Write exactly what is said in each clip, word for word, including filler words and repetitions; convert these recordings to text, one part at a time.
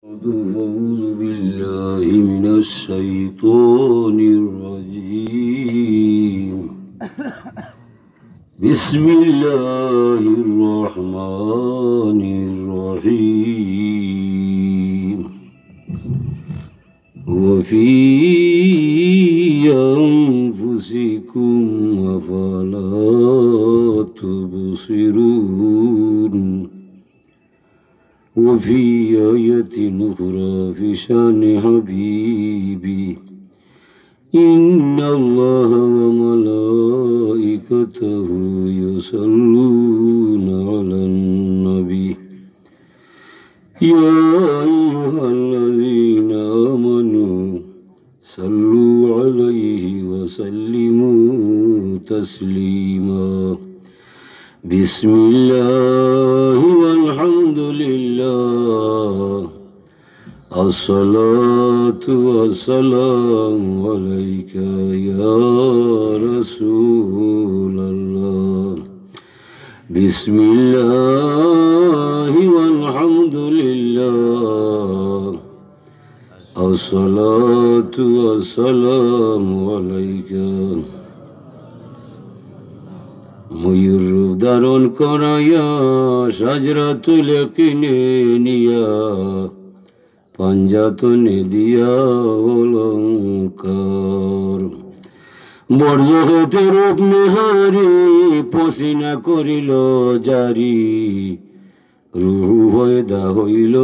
أعوذ بالله من الشيطان الرجيم. بسم الله الرحمن الرحيم. وفي أنفسكم أفلا تبصرون. وفي آية أخرى في شأن حبيبي، إن الله وملائكته يصلون على النبي، يا أيها الذين آمنوا صلوا عليه وسلموا تسليما. بسم الله والحمد لله، الصلاة والسلام عليك يا رسول الله. بسم الله والحمد لله، الصلاة والسلام عليك। ময়ূর রূপ ধারণ করাইয়া, সাজরাতুল কিনে নিয়া, পাঞ্জাতনে দিয়া অলংকার। বর্জ্য হতে রূপ নেহারি, পসিনা করিল জারি। রুহু পয়দা হইল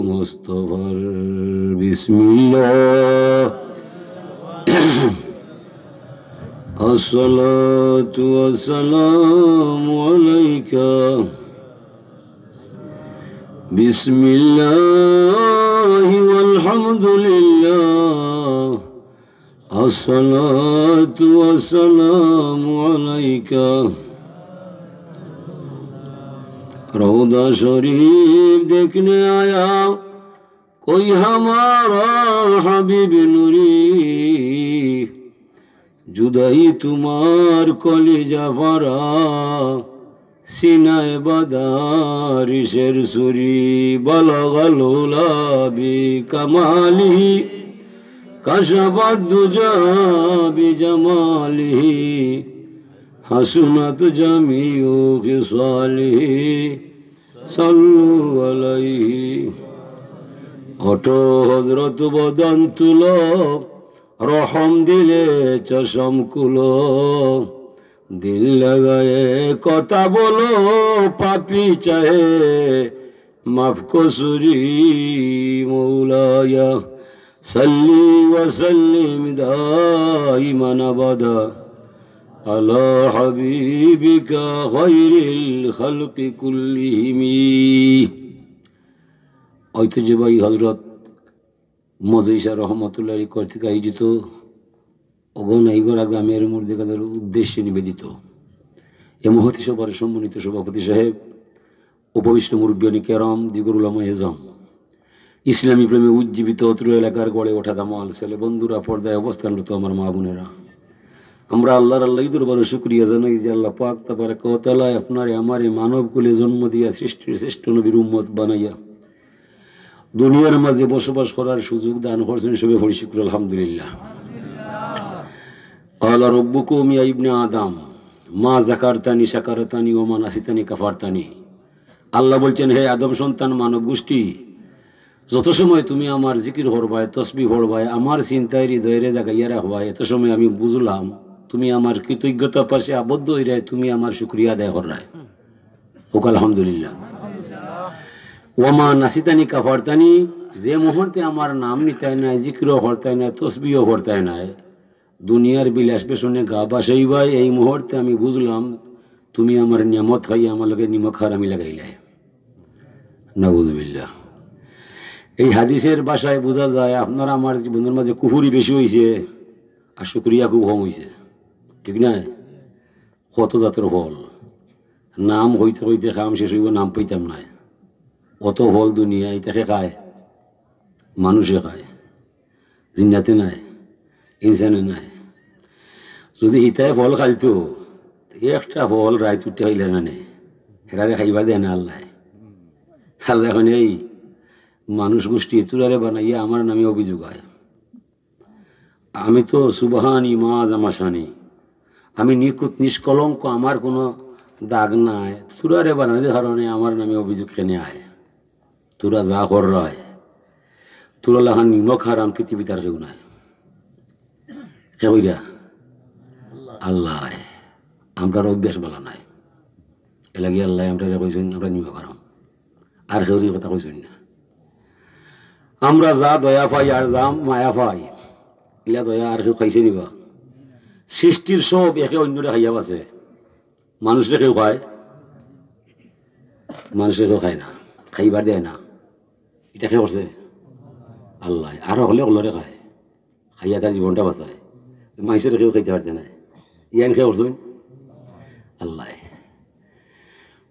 মুস্তফার। বিসমিল্লাহ। الصلاة والسلام عليك. بسم الله والحمد لله. الصلاة والسلام عليك। روضہ شریف دیکھنے آیا کوئی ہمارا حبیب نوری، جدائی تمہار کلیجہ پھاڑا، سینہ بادار شیر سوری، بلغ العلا بکمالہ، کشف الدجی بجمالہ، حسنت جمیع خصالہ، صلوا علیہ۔ ওঠো হযরত বদন তুলো, রহম দিলে চশম খুলো। দিল লাগায়ে কথা বলো, পাপী চাহে মাফ কসুরি। مولاي صل وسلم دائما أبدا على حبيبك خير الخلق كلهم। ঐতিহ্যবাহী হযরত মজলিস রহমতুল্লাহ আলাইহি কর্তৃক আয়োজিত অগণাইগড়া গ্রামের মুর্দেগাদের উদ্দেশ্যে নিবেদিত এ মহতী সভার সম্মানিত সভাপতি সাহেব, উপবিষ্ট মুরব্বিয়ানে কেরাম, দিগর উলামায়ে এজাম, ইসলামী প্রেমে উজ্জীবিত অত্র এলাকার গড়ে ওঠা দামাল ছেলে বন্ধুরা, পর্দায় অবস্থানরত আমার মা বোনেরা, আমরা আল্লাহর আল্লাহ দরবারে শুকরিয়া জানাই যে আল্লাহ পাক তাবারাকা ওয়া তাআলায় আপনারে আমারে মানব কুলে জন্ম দিয়া সৃষ্টির শ্রেষ্ঠ নবীর উম্মত বানাইয়া দুনিয়ার মাঝে বসবাস করার সুযোগ দান করছেন। সবে পড়ি শুকর আলহামদুলিল্লাহ। قال ربكم يا ابن آدم ما ذكرتني شكرتني وما نسيتني كفرتني। আল্লাহ বলছেন, হে আদম সন্তান মানব গোষ্ঠী, যত সময় তুমি আমার জিকির করবায়, তসবিহ পড়বায়, আমার চিন্তায় হৃদয়রে জাগাইয়া রাখবায়, এত সময় আমি বুঝলাম তুমি আমার কৃতজ্ঞতা পাশে আবদ্ধ হইরায়, তুমি আমার শুকরিয়া আদায় কররায়। হোক আলহামদুলিল্লাহ। ওয়ামা নাসিতানি কাফারতানি, যে মুহূর্তে আমার নাম নিতায় নায়, জিকিরও করতায় নায়, তসবিহও করতায় নায়, দুনিয়ার বিলাস বেসনে গা ভাসাইবায়, এই মুহূর্তে আমি বুঝলাম তুমি আমার নিয়ামত খাইয়া আমার লগে নিমক হারামি লাগাইলায়। নাউজুবিল্লাহ। এই হাদিসের ভাষায় বুঝা যায় আপনার আমার জীবনের মাঝে কুফুরি বেশি হইছে আর শুকরিয়া খুব কম হইছে, ঠিক না? কত জাতর ফল, নাম কইতে কইতে কাম শেষ হইবো, নাম পাইতাম নায়। অত ফল দুনিয়ায়, ইতা কে খায়? মানুষে খায়, জিন্নাতে নায়, ইনসানে নায়। যদি হিতায় ফল খাইতো, একটা ফল রাইত উঠতে পাইলে না নে, হেরারে খাইবার দেয় না আল্লাহ। আল্লাহ এখন এই মানুষ গোষ্ঠী তুরারে বানাইয়া আমার নামে অভিযোগ আয়। আমি তো সুবহানি মা জামাশানি, আমি নিখুঁত নিষ্কলঙ্ক, আমার কোনো দাগ নাই। তুরারে বানানির কারণে আমার নামে অভিযোগ কেনে আয়? তুরা যা কররায়, তুরা লাখান নিমক হারাম পৃথিবীত আর কেউ নাই। কে কইরা? আল্লায়। আমরার অভ্যাস বালা নাই, এরলাগি আল্লায় আমরারে কইছইন আমরা নিমক হারাম। আর কেউরে ই কথা কইছইন না। আমরা যা দয়া পাই আর যা মায়া পাই, ইলা দয়া আর কেউ খাইছে নি বা? সৃষ্টির সব একে অইন্যরে খাইয়া বাঁচে। মানুষরে কেউ খায়? মানুষরে কেউ খায় না, খাইবার দেয় না। ইটা কে করছে? আল্লায়। আর অকলে অকলরে খায়, খাইয়া তার জীবনটা বাঁচায়। মাইনষরে কেউ খাইতে পারতে নায়। ইয়ান কে করছইন? আল্লায়।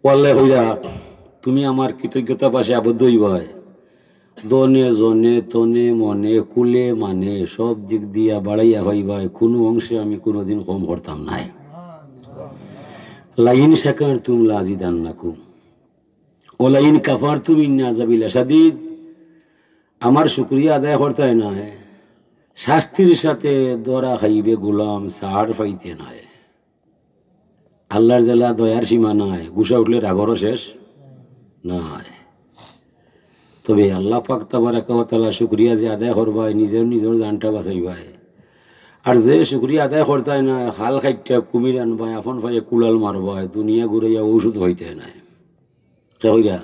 ও আল্লায় কইরা, তুমি আমার কৃতজ্ঞতা পাশে আবদ্ধ অইবায়। ধনে, জনে, তনে, মনে, কুলে, মানে, সব দিক দিয়া বাড়াইয়া পাইবায়। কুনু অংশে আমি কুনুদিন কম করতাম নায়। লাইন শাকারতুম লাজিদান্নাকুম। ওলাইন কাফারতুম ইন্না আযাবি লাশাদীদ। আমার শুকরিয়া আদায় করতায় নায়, শাস্তির সাথে ধরা খাইবে গোলাম, ছাড় পাইতে নায়। আল্লার যেলা দয়ার সীমা নাই, গুসা উঠলে রাগরও শেষ নাই। তবে আল্লাহ পাক তাবারাকা ওয়া তাআলা শুকরিয়া যে আদায় করবায়, নিজর নিজর জানটা বাঁচাইবায়। আর যে শুকরিয়া আদায় করতায় নায়, খাল কাইট্টা কুমির আনবায়, আপন পায়ে কুড়াল মারবায়, দুনিয়া ঘুরাইয়া ঔষধ পাইতে নায়। কে কইরা?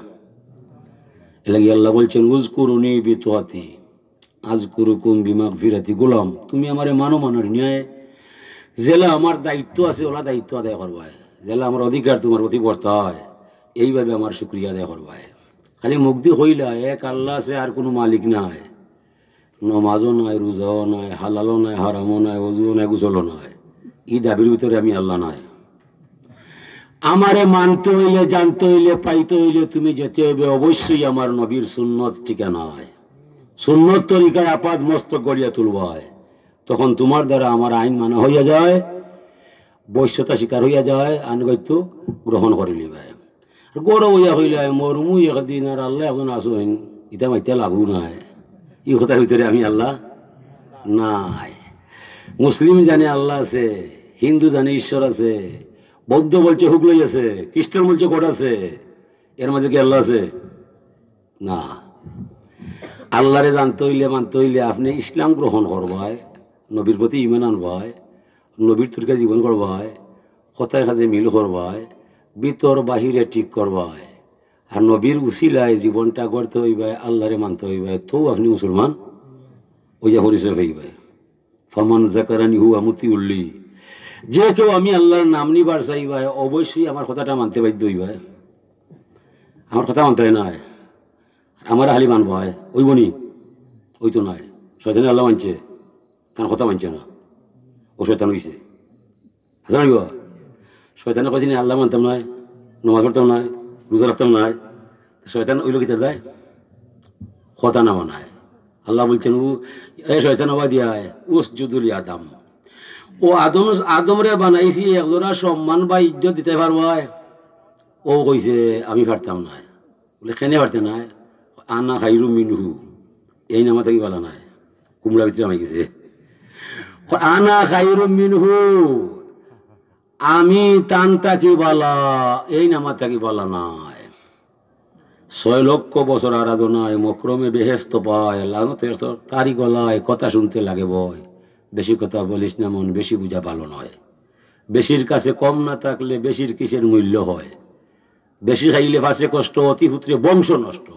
এরলাগি আল্লাহ বলছেন, "উযকুরুনি বিতাআতি, আযকুরুকুম বিমাগফিরাতি।" গোলাম, তুমি আমারে মানো, মানার ন্যায় যেলা আমার দায়িত্ব আছে, ওলা দায়িত্ব আদায় করবায়। যেলা আমার অধিকার তুমার প্রতি বর্তায়, এইভাবে আমার শুকরিয়া আদায় করবায়। খালি মুখদি কইলা, এক আল্লাহ আছে, আর কুনু মালিক নাই। নমাজও নাই, রোজাও নাই, হালালও নাই, হারামও নাই, অজুও নাই, গোসলও নাই। ই দাবির ভিতরে আমি আল্লাহ নাই। আমারে মানতে অইলে, জানতে অইলে, পাইতে অইলে তুমি যেতে অইবে অবশ্যই আমার নবীর সুন্নত ঠিকানায়। সুন্নত তরিকায় আপাদ মস্তক গড়িয়া তুলবায়। তখন তুমার দ্বারা আমার আইন মানা অইয়া যায়, বশ্যতা স্বীকার অইয়া যায়, আনুগত্য গ্রহণ করিলিবায়। আর গৌরব অইয়া কইলায়, "মরমু একদিন, আর আল্লাহ একজন আছইন, ইতা মাতিয়া লাভও নাই।" ই কথার ভিতরে আমি আল্লাহ নাই। মুসলিম জানে আল্লাহ আছে, হিন্দু জানে ঈশ্বর আছে, বৌদ্ধ বলছে হুগলই আছে, খ্রিস্টান বলছে God আছে, এর মাঝে কি আল্লাহ আছে? না। আল্লাহরে জানতে অইলে, মানতে অইলে আপনে ইসলাম গ্রহণ করবায়, নবীর প্রতি ঈমান আনবায়, নবীর তরিকা জীবন করবায়, কথায় কাজে মিল করবায়, ভিতর বাহিরে ঠিক করবায়। আর নবীর উসিলায় জীবনটা গড়তে অইবায়, আল্লাহরে মানতে অইবায়, তো আপনে মুসলমান অইয়া পরিচয় পাইবায়। ফামান যাকারানি হুয়া মুতিউল্লি। যে কেউ আমি আল্লাহর নাম নিবার চাইবায়, অবশ্যই আমার কথাটা মানতে বাধ্য অইবায়। আমার কথা মানতে নায়, আমারে খালি মানবায়, অইবো নি? অইতো নায়। শয়তানে আল্লাহ মানছে, তান কথা মানছে না, ও শয়তান অইছে। হাছা নানি বা? শয়তানে কইছে নি, "আল্লাহ মানতাম নায়, নমাজ পড়তাম নায়, রোজা রাখতাম নায়।" তো শয়তান অইলো কিতার দায়? কথা না মানায়। আল্লাহ বলছেন, "ও, এ শয়তান, আওয়াজ দিয়া আয়, উসজুদু লি আদম।" ও আদম, আদমরে বানাইছি, এক জোড়া সম্মান বা ইজ্জত দিতে পারবায়? ও কইছে, "আমি পারতাম নায়।" বলে, "কেনে পারতে নায়?" "আনা খাইরু মিনহু।" এই নামা থাকি বালা নায়, কুমড়া ভিতরে হামাই গেছে। "আনা খাইরু মিনহু।" আমি তান থাকি বালা, এই নামা থাকি বালা নায়। ছয় লক্ষ বছর আরাধনায় মকরমে বেহেশত পায়, লানতে তারি গলায় কথা শুনতে লাগে ভয়। বেশি কথা বলিস না মন, বেশি বুঝা ভালো নয়। বেশির কাছে কম না থাকলে বেশির কিসের মূল্য হয়? বেশি খাইলে ফাঁসে কষ্ট, অতি পুত্রে বংশ নষ্ট।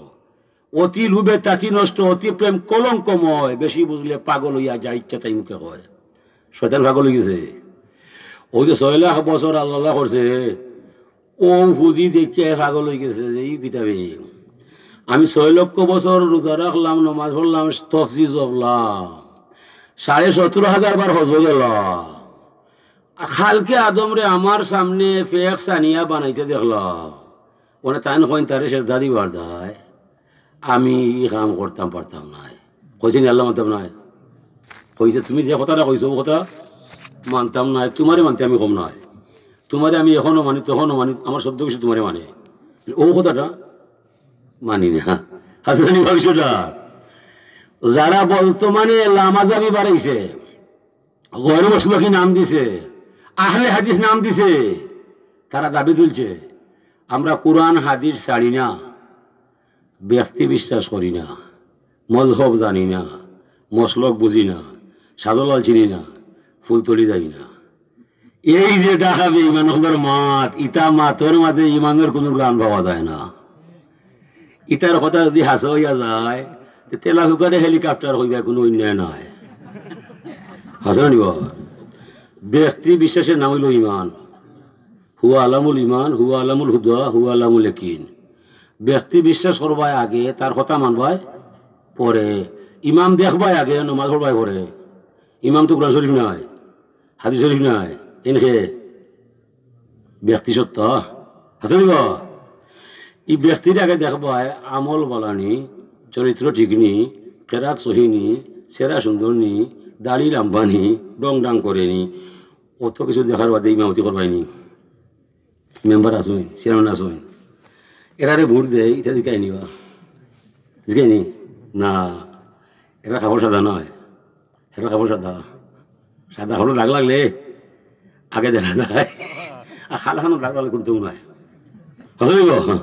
অতি লোভে তাতি নষ্ট, অতি প্রেম কলঙ্কময়। বেশি বুঝলে পাগল হইয়া যা ইচ্ছা তাই মুখে কয়। শয়তান পাগল হয়ে গেছে। ওই যে ছয় লাখ বছর আল্লাহ করছে, ও ফুজি দেখিয়া পাগল হয়ে গেছে যে এই কিতাবে। আমি ছয় লক্ষ বছর রোজা রাখলাম, নমাজ পড়লাম, তফসি জপলাম, সাড়ে সতেরো হাজার বার হজ গেলাম। আর কালকে আদমরে আমার সামনে ফেক সানিয়া বানাইতে দেখলাম। ওনে তাইন কইন তারে সেজদা দিবার দায়, আমি ই কাম করতাম পারতাম নায়। কইছে নি আল্লাহ মানতাম নায়? কইছে, "তুমি যে কথাটা কইছো, ও কথা মানতাম নায়, তোমারে মানতে আমি কম নায়। তোমারে আমি এখনো মানি, তখনো মানি, আমার শব্দ কিছু তোমারে মানে।" ও কথাটা মানি না। হাসানি ভাবিসটা, যারা বর্তমানে লামাজাবি বাড়াইছে, গয়র মসলকি নাম দিছে, আহলে হাদিস নাম দিছে, তারা দাবি তুলছে, "আমরা কোরআন হাদিস ছাড়ি না, ব্যক্তি বিশ্বাস করি না, মজহব জানি না, মসলক বুঝি না, সাদলাল চিনি না, ফুলতলি যাই না।" এই যে ডাহা বেঈমান অকলর মাত, ইতা মাতর মাঝে ইমানর কুনু ঘ্রাণ পাওয়া যায় না। ইতার কথা যুদি হাছা অইয়া যায়, তে তেলা হুকারে helicopter কইবা, কুনু অন্যায় নাই। হাছা না নি বা? ব্যক্তি বিশ্বাসর নাম অইলো ইমান। হুয়া আলামুল ইমান, হুয়া আলামুল হুদা, হুয়া আলামুল ইয়াকিন। ব্যক্তি বিশ্বাস করবায় আগে, তার কথা মানবায় পরে। ইমাম দেখবায় আগে, নমাজ পড়বায় পরে। ইমাম তো কোরআন শরীফ নায়, হাদিস শরীফ নায়, এনকে ব্যক্তি সত্তা। হাছা নি বা? ই ব্যক্তির আগে দেখবায় আমল বালানি, চরিত্র ঠিক নি, কেরাত সহি নি, চেহারা সুন্দর নি, দাড়ি লাম্বা নি, ডং ডাং করে নি। অত কিছু দেখার বাদে ইমামতি করবায় নি। মেম্বার আছইন, চেয়ারম্যান আছইন, এরারে ভোট দেয়, ইতা জিকায় নি বা? জিকায় নি? না, এরার কাপড় সাদা নায়। হেটার কাপড় সাদা। সাদা কাপড়ো দাগ লাগলে আগে দেখা যায়। আর কালা খানো দাগ লাগলে কুন্তা নায়। হাছা নি বা?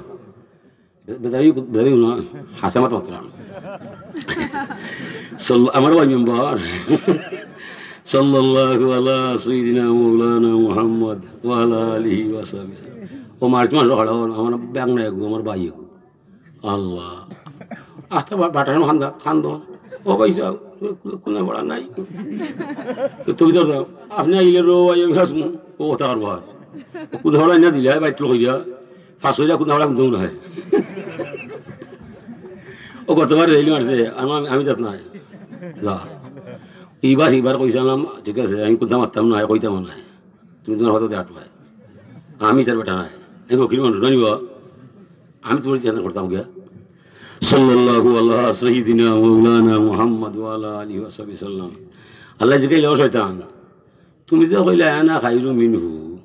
বে-, বেদাবি, বেদাবি না, হাছা মাত মাতরাম। সাল্লা-, আমার ভাই মেম্বার। সাল্লাল্লাহু আলা সাইয়্যিদিনা মাওলানা মুহাম্মদ ওয়া আলা আলিহি ওয়া সাহবিহি। ও মার্চ মাসো খাড়া অন, আমার ব্যাগ নাই গো, আমার ভাই গো। আল্লাহ। আস্তা বা-, বাটার খান্দা, খান্দো। "ও ভাই সাহেব, কুনে বড়া নাই?" তো তুই তো যাও। "আপনে আইলে রো, আই আমি হাসমু।" ও তার বার। "কুনে বড়া না দিলে, হয় বাইট কইরা। ফাঁস অইরা কুনে বড়া কুনতা নায়।" ও গতবার রেলি মারছে, আমি, আমি যাত নাই। যা। ইবার, ইবার কইছিলাম, ঠিক আছে, আমি কুনতা মাততাম নায়, কইতাম নায়। তুমি তুমার কথা আটবায়। আমি তার বেটা নায়। আমি ফকির মানুষ, নানি বা? আমি তুমার ইচ্ছা করতাম গিয়া। সাল্লাল্লাহু আলা সাইয়্যিদিনা মাওলানা মুহাম্মদ ওয়া আলা আলিহি ওয়া সাহবিহি সাল্লাম। আল্লায় জিকাইলা, "ও শয়তান, তুমি যে কইলা আনা খাইরু মিনহু,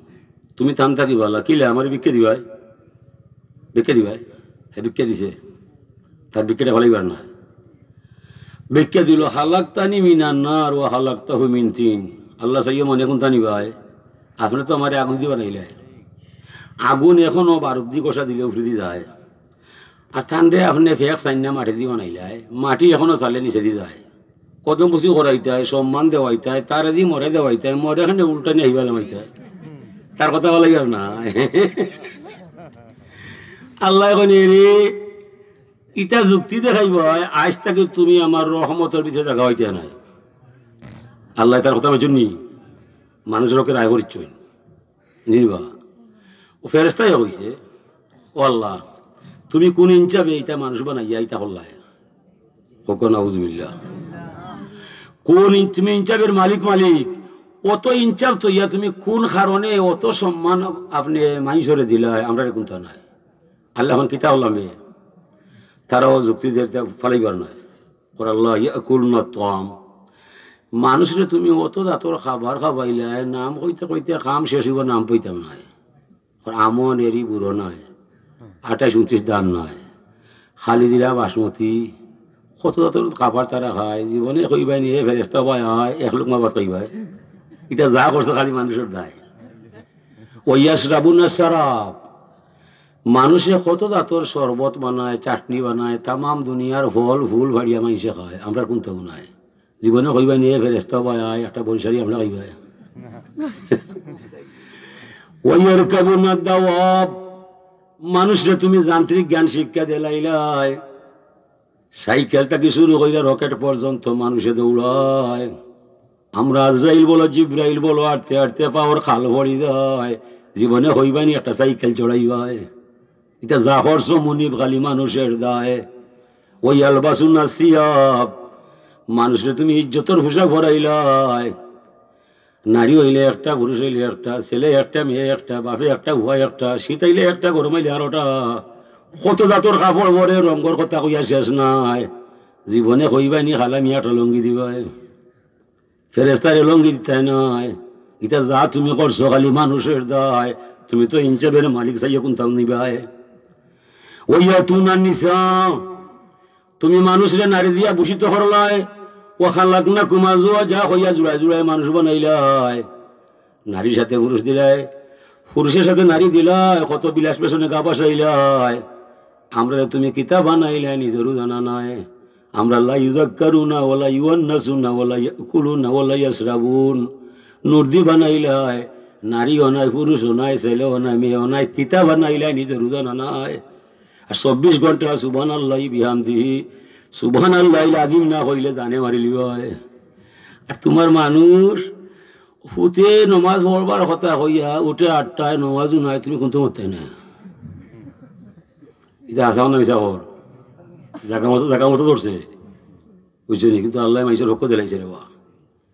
তুমি তান থাকি বালা, কিলা আমারে ভিক্ষা দিবায়? ভিক্ষা দিবায়?" হে ভিক্ষা দিছে, তার ভিক্ষাটা ফালাইবার নায়। ভিক্ষা দিলো, "খালাকতানি মিনান নার ওয়া খালাকতাহু মিন তিন।" আল্লাহ চাইও মনে কুনতা নি ভাই, আপনে তো আমারে আগুন দি বানাইলায়, আগুন এখনো বারুদ দি কষা দিলে উফরেদি যায়, আর তানরে আপনে ফেক চাইন্না মাটি দি বানাইলায়, মাটি এখনো চালে নিচেদি যায়। কদম বুসি করাইতায়, সম্মান দেওয়াইতায়, তারে দি মরে দেওয়াইতায়, মরে এখানে উল্টা নিয়া হিবা লামাইতায়। তার কথা বলা যাবে না। আল্লায় কইন, "এরে, ইটা যুক্তি দেখাইবায়, আইজ থাকি তুমি আমার রহমতর ভিতরে জাগা পাইতায় নায়।" আল্লায় তার কথা বুঝছইন নি? মানুষর হকে রায় করিচ্ছইন। জি বা। ও ফেরেস্তায় কইছে, "ও আল্লাহ, তুমি কুন ইনসাফে ইতা মানুষ বানাইয়া ইতা করলায়?" কউক্কা নাউজুবিল্লাহ। কুন ইন-, তুমি ইনসাফর মালিক, মালিক। অত ইনসাফ থইয়া তুমি কুন কারণে অত সম্মান আপনে মানষরে দিলায়, আমরারে কুনতা নায়? আল্লাহ অখন কিতা করলাম বে? তারাও যুক্তি দের, তা ফালাইবার নায়। কর আল্লাহ ইয়াকুলুনা তাম। মানুষরে তুমি অত জাতর খাবার খাবাইলায়, নাম কইতে কইতে কাম শেষ অইবো, নাম পাইতাম নায়। কর আমন এরি বুড়ো নায়, আঠাইশ ঊনত্রিশ ধান নায়, খালি জিরা বাসমতি, কত জাতর খাবার তারা খায়, জীবনে কইবায় নি, "এ ফেরেস্তা ভাই আয়, এক লুকমা ভাত খাইবায়।" ইতা যা করছে খালি মানুষর দায়। ওয়া ইয়াশরাবুনা শারাব, মানুষে কত জাতর শরবত বানায়, চাটনি বানায়, তামাম দুনিয়ার ফল ফুল ফাড়িয়া মানষে খায়, আমরার কুনতাউ নায়। জীবনে কইবায় নি, "এ ফেরেস্তা ভাই আয়, একটা বড়ি শাড়ি আমরা খাইবায়।" ওয়া ইয়ারকাবুনা দাওয়াব, মানুষরে তুমি যান্ত্রিক জ্ঞান শিক্ষা দিলাইলায়, সাইকেল থাকি শুরু কইরা রকেট পর্যন্ত মানুষে দৌড়ায়। আমরা আজরাইল বলো, জিব্রাইল বলো, আটতে আটতে পাওর খাল পড়ি যায়। জীবনে কইবায় নি একটা সাইকেল চড়াইবায়। ইতা যা করছো মুনিব খালি মানুষর দায়। ওয়া ইয়ালবাসুনা সিয়াব, মানুষরে তুমি ইজ্জতর পোশাক পরাইলায়। নারী অইলে একটা, পুরুষ অইলে একটা, ছেলে একটা, মেয়ে একটা, বাপে একটা, পুয়া একটা, শীত আইলে একটা, গরম আইলে আরোটা। কত জাতর কাপড় পরে, রঙর কথা কইয়া শেষ নাই। জীবনে কইবায় নি খালা মিয়া একটা লুঙ্গি দিবায়, ফেরেস্তারে লুঙ্গি দিতায় নায়। ইতা যা তুমি করছো খালি মানুষর দায়, তুমি তো ইনসাফর মালিক চাইও কুনতাউ নিবায়। ওয়া ইয়াতুনা নিসা, তুমি মানুষরে নারী দিয়া ভূষিত করলায়, "ওয়া খালাকনাকুম আজওয়াজা" কইয়া জুড়ায় জুড়ায় মানুষ বানাইলায়। নারীর সাথে পুরুষ দিলায়, পুরুষের সাথে নারী দিলায়, কত বিলাস ব্যসনে গা ভাসাইলায়। আমরারে তুমি কিতা বানাইলায় নিজরও জানা নাই। আমরা লা ইউযাক্কারুনা ওয়ালা ইউআন্নাসুনা ওয়ালা ইয়াকুলুনা ওয়ালা ইয়াশরাবুন। নুরদি বানাইলায়, নারীও নাই, পুরুষও নাই, ছেলেও নাই, মেয়েও নাই, কিতা বানাইলায় নিজরও জানা নাই। আর চব্বিশ ঘন্টা সুবহানাল্লাহি বিহামদিহি, সুবহানাল্লাহিল আজিম না কইলে জানে মারিলিবায়। আর তুমার মানুষ ফুতে নমাজ পড়বার কথা কইয়া উঠে আটটায়, নমাজও নাই, তুমি কুনতো মাততায় না। ইটা হাছা না মিছা কর? জাগা মতো, জাগা মতো ধরছে, বুঝছো নি? কিন্তু আল্লায় মাইনষর হক দিলাইছে রে বা।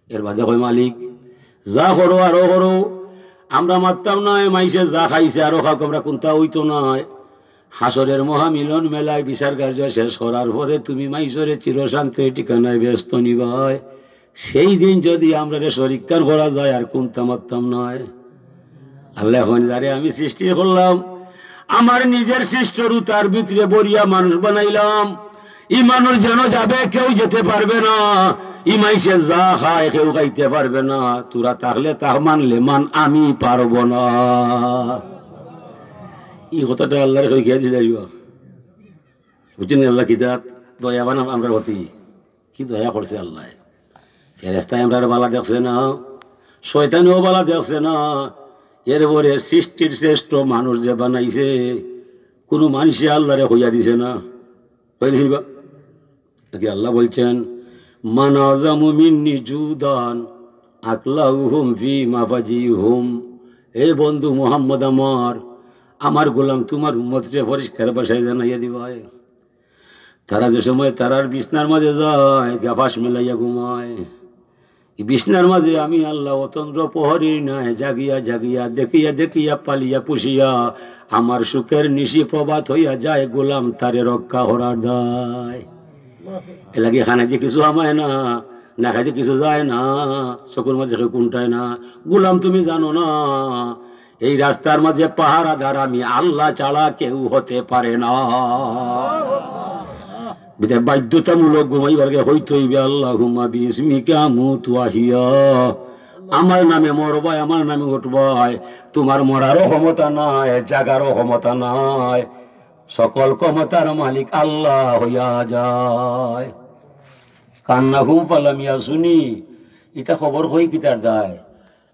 এর বাদে কয়, "মালিক, যা করো আরো করো, আমরা মাততাম নায়, মাইনষে যা খাইছে আরো খাউক, আমরা কুনতা অইতো নায়।" হাশরের মহামিলন মেলায় বিচার কার্য শেষ করার পরে তুমি মাইনষরে চিরশান্তির ঠিকানায় বেহেস্তো নিবায়। সেই দিন যদি আমরারে শরিকখান করা যায়, আর কুনতা মাততাম নায়। আল্লায় কইন, "যারে আমি সৃষ্টি করলাম, আমার নিজের সৃষ্টর উতার ভিতরে বরিয়া মানুষ বানাইলাম, ই মানুষ যেন যাবে, কেউ যেতে পারবে না, ই মাইনষে যা খায় কেউ খাইতে পারবে না, তোরা থাকলে তা মানলে মান, আমি পারবো না।" ই কথাটা আল্লারে কই গিয়া দিলাইবা। বুঝছইন নি? আল্লায় কিতা দয়াবান আমরার প্রতি, কি দয়া করছে আল্লায়। ফেরেস্তায় আমরারে বালা দেখছে না, শয়তানেও বালা দেখছে না। এরপরে সৃষ্টির শ্রেষ্ঠ মানুষ যে বানাইছে, কুনু মানষে আল্লারে কইয়া দিছে না, কইয়া দিছে নি বা? নাকি আল্লায় বলছেন, "মান আ'যামু মিন্নি জুদান আকলাউহুম ফি মাফাজিহুম।" এ বন্ধু মুহাম্মদ আমার, আমার গোলাম, তুমার উম্মতরে পরিষ্কার ভাষায় জানাইয়া দিবায়। তারা যে সময় তারার বিছনার মাঝে যায়, গা পাশ মেলাইয়া ঘুমায়, ই বিছনার মাঝে আমি আল্লাহ অতন্দ্র প্রহরীর ন্যায় জাগিয়া জাগিয়া, দেখিয়া দেখিয়া, পালিয়া পুষিয়া, আমার সুখের নিশি প্রভাত হইয়া যায়, গোলাম তারে রক্ষা করার দায়। এর লাগি খানাইতে কিছু হামায় না, না খাইতে কিছু যায় না, চকুর মাঝে কেউ কুন্টায় না। গোলাম, তুমি জানো না, এই রাস্তার মাঝে পাহারাদার আমি, আল্লাহ ছাড়া কেউ হতে পারে না। বিধায় বাধ্যতামূলক ঘুমাইবার আগে কইতে অইবে, "আল্লাহুম্মা বিইসমিকা আমুতু ওয়া আহইয়া।" আমার নামে মরবায়, আমার নামে উঠবায়। তুমার মরারও ক্ষমতা নাই, জাগারও ক্ষমতা নাই। সকল ক্ষমতার মালিক আল্লাহ হইয়া যায়। কান্নাহুম ফালাম ইয়াসুনি, ইতা খবর কই কিতার দায়?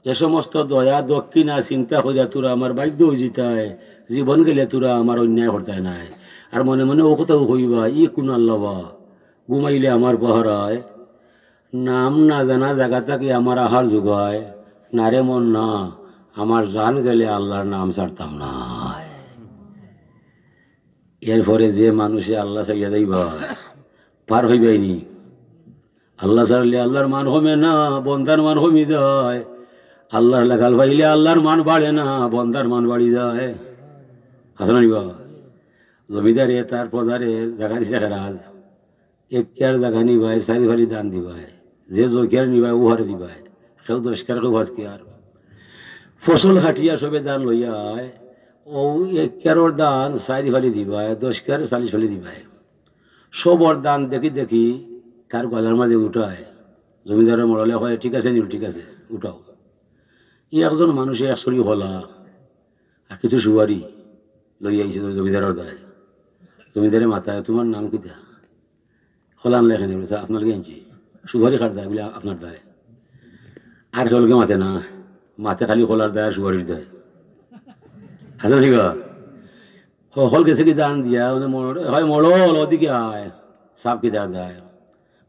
এ সমস্ত দয়া দক্ষিণা চিন্তা করিয়া তোরা আমার বাধ্য অইযিতায়, জীবন গেলে তোরা আমার অন্যায় করতায় নায়। আর মনে মনে অউ কথাও কইবা, "ই কুন আল্লাহ বা, ঘুমাইলে আমার পাহারায়, নাম না জানা জাগা থাকি আমার আহার জুগায়, না রে মন না, আমার জান গেলে আল্লাহর নাম ছাড়তাম না।" এরপরে যে মানুষে আল্লাহ ছাড়িয়া যাইবা, পার হইবায়নি। আল্লাহ ছাড়লে আল্লাহর মান কমে না, বন্দার মান কমি যায়। আল্লাহর লাগাল পাইলে আল্লাহর মান বাড়ে না, বন্দার মান বাড়ি যায়। হাছা না নি বা? জমিদারে তার প্রজারে জাগা দিছে খেরাজ, এক কিয়ার জাগা নিবায়, চাইর ফালি ধান দিবায়, যে ছয় কিয়ার নিবায়, অউ হারে দিবায়, কেউ দশ কিয়ার, কেউ পাঁচ কিয়ার। ফসল কাটিয়া সবে ধান লইয়া আয়, অউ এক কিয়ারর ধান চাইর ফালি দিবায়, দশ কিয়ারে চাল্লিশ ফালি দিবায়। সবর ধান দেখি দেখি তার গলার মাঝে উঠায়। জমিদারর মড়লে কয়, "ঠিক আছে নীল, ঠিক আছে, উঠাও।" ই একজন মানুষে এক ছড়ি কলা আর কিছু সুপারি লইয়া আইছে জমিদারর দায়। জমিদারে মাতায়, "তুমার নাম কিতা?" কলা আনলা কেনে? বলে, "স্যার, আপনার লগে আনছি।" "সুপারি কার দায়?" বলে, "আপনার দায়।" আর কেউর লগে মাতে না, মাতে খালি কলার দায় আর সুপারির দায়। হাছা না নি বা? হকল গেছে কি ধান দিয়া, মানে মড়ল, হয় মড়ল, ওদিকে আয়, সাব কিতার দায়।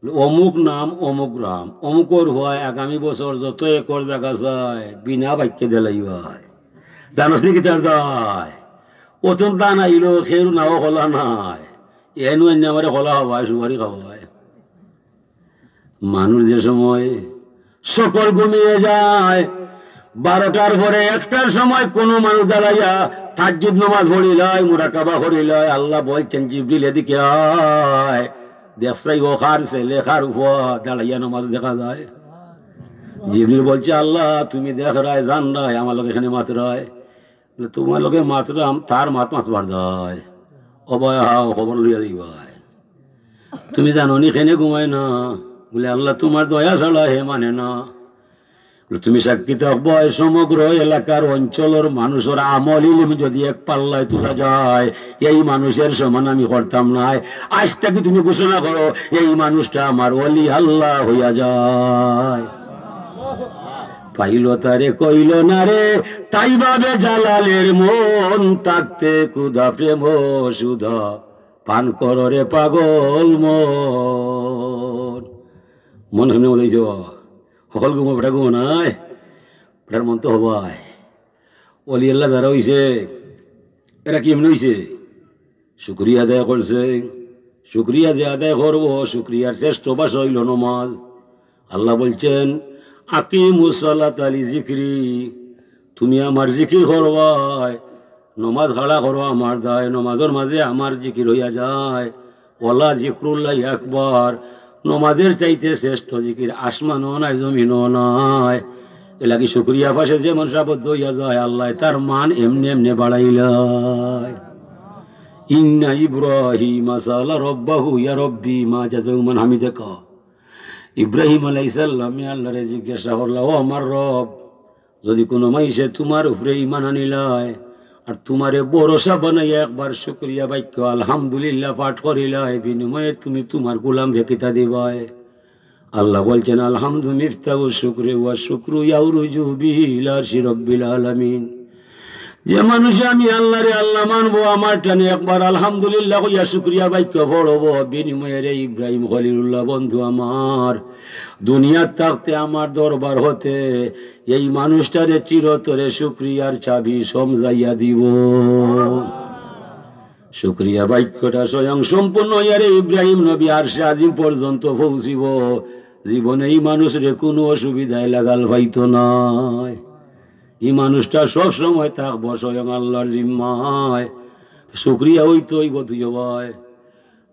বলে, "অমুক নাম, অমুক গ্রাম, অমুকর হুয়ায় আগামী বছর যত একর জাগা চায়, বিনা বাক্যে দিলাইবায়।" জানোস নি কিতার দায়? অতন ধান আইলো, কেউর নাও কলা নাই। এনু এনে আমারে কলা খাওয়ায়, সুপারি খাওয়ায়। মানুষ যে সময় সকল ঘুমিয়ে যায়, বারোটার পরে একটার সময় কোনো মানুষ দাঁড়াইয়া তাহাজ্জুদ নামাজ পড়িলায়, মুরাকাবা করিলায়, আল্লাহ বলছেন, "জিবরিল, এদিকে আয়।" দেখছাই ও কার ছেলে, কার ফুয়া, দাঁড়াইয়া নামাজ দেখা যায়। জিবরিল বলছে, "আল্লাহ, তুমি দেখরায়, জানরায়, আমার লগে এখানে মাতরায়।" বলে, "তুমার লগে মাতরাম, তার মাত মাতবার দায়।" "ও ভাই, হাও, খবর লইয়া দিবায়।" তুমি জানো নি কেনে ঘুমায় না? বলে, "আল্লাহ, তুমার দয়া ছাড়া হে মানে না।" বলে, "তুমি সাক্ষী থাকবায়, সমগ্র এলাকার অঞ্চলর মানুষর আমল ইলিম যদি এক পাল্লায় তুলা যায়, এই মানুষর সমান আমি করতাম নায়। আইজ থাকি তুমি ঘোষণা করো, এই মানুষটা আমার ওলি আল্লাহ হইয়া যায়।" পাইল তারে কইল না রে, তাই ভাবে জালালের মন, থাকতে ক্ষুধা প্রেম সুধা, পান করো রে পাগল মন। মন কেমনে মজাইছে বাবা? হকল ঘুমো বেটা ঘুমো নাই, বেটার মন তো হবায়। ওলি আল্লাহ যারা হইছে, এরা কেমনে হইছে? শুকরিয়া আদায় করছে। শুকরিয়া যে আদায় করবো, শুকরিয়ার শ্রেষ্ঠ ভাষা হইল নমাজ। আল্লাহ বলছেন, "আকিমুস সালাতা লি জিকরি", তুমি আমার জিকির করবায়, নমাজ খাড়া করো আমার দায়, নমাজর মাঝে আমার জিকির হইয়া যায়। ওয়ালা জিকরুল্লাহি আকবার, নমাজের চাইতে শ্রেষ্ঠ জিকির আসমানও নাই, জমিনও নাই। এলাকি শুকরিয়া পাশে যে মানুষ আবদ্ধ হইয়া যায়, আল্লাহ তার মান এমনে এমনে বাড়াইলায়। ইন্না ইব্রাহিম সাআলা রব্বাহু ইয়া রব্বি মা জাযাউ মান হামিদাকা। ইব্রাহিম আলাইহিস সালামে আল্লাহরে জিজ্ঞাসা করলা, "ও আমার রব, যদি কোনো মাইসে তুমার উপরে ইমান আনিলায় আর তুমারে ভরসা বানাইয়া একবার শুকরিয়া বাক্য আলহামদুলিল্লাহ পাঠ করিলায়, বিনিময়ে তুমি তুমার গোলামরে কিতা দিবায়?" আল্লাহ বলছেন, "আলহামদু মিফতাহু শুকরে ওয়া শুকরু ইয়াউরুজু বিহি ইলা আরশি রব্বিল আলামিন।" যে মানুষে আমি আল্লাহরে আল্লাহ মানবো, আমার টানে একবার আলহামদুলিল্লাহ কইয়া শুকরিয়া বাক্য পড়বো, বিনিময়ে রে ইব্রাহিম খলিলুল্লাহ বন্ধু আমার, দুনিয়াত থাকতে আমার দরবার হতে এই মানুষটারে চিরতরে শুকরিয়ার চাবি সমজাইয়া দিব। শুকরিয়া বাক্যটা স্বয়ং সম্পূর্ণ হইয়া রে ইব্রাহিম নবী আরশে আজিম পর্যন্ত পৌঁছিব। জীবনে এই মানুষরে কোনো অসুবিধায় লাগাল পাইতো নায়। এই মানুষটা সব সময় থাকবো স্বয়ং আল্লাহর জিম্মায়। তো শুকরিয়া হইতো হইব দুই ভাই।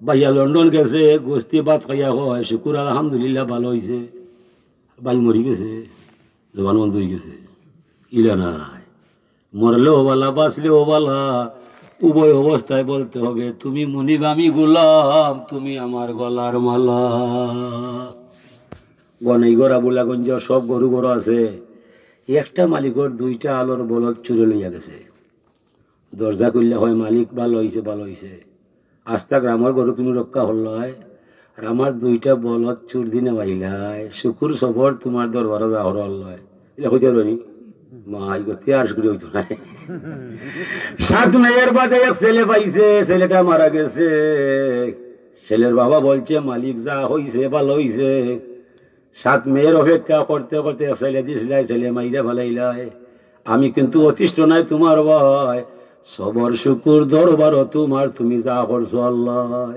ভাইয়া লন্ডন গেছে, গোস্তি ভাত খাইয়া কয়, "শুকুর আলহামদুলিল্লাহ, ভালো হইছে।" ভাই মরি গেছে, জবান বন্ধ হয়ে গেছে। ইলা নাই, মরলেও বালা, বাঁচলেও বালা, উভয় অবস্থায় বলতে হবে, "তুমি মুনিব, আমি গোলাম, তুমি আমার গলার মালা।" গনেই গড়া বুলাগঞ্জ সব গরু গরু আছে, একটা মালিকর দুইটা আলোর বলদ চুরে লইয়া গেছে। দরজা খুললে হয়, "মালিক, ভালো হইছে, ভালো হইছে। আস্তা গ্রামর গরু তুমি রক্ষা করলায়, আর আমার দুইটা বলদ চুর দিনে পাইলায়। শুকুর সবর তোমার দরবারো যা করো আল্লাহ।" এটা কইতে পারবো নি? মা, এই করতে আর শুকুর হইতো না। সাত মেয়ের বাদে এক ছেলে পাইছে, ছেলেটা মারা গেছে। ছেলের বাবা বলছে, "মালিক, যা হইছে, ভালো হইছে।" সাত মেয়ের অপেক্ষা করতে করতে ছেলে দিছিলায়, ছেলে মাইরা ফালাইলায়। আমি কিন্তু অতিষ্ঠ নাই তোমার ভাই, সবর শুকুর দরবারো তোমার, তুমি যা করছো আল্লাহ।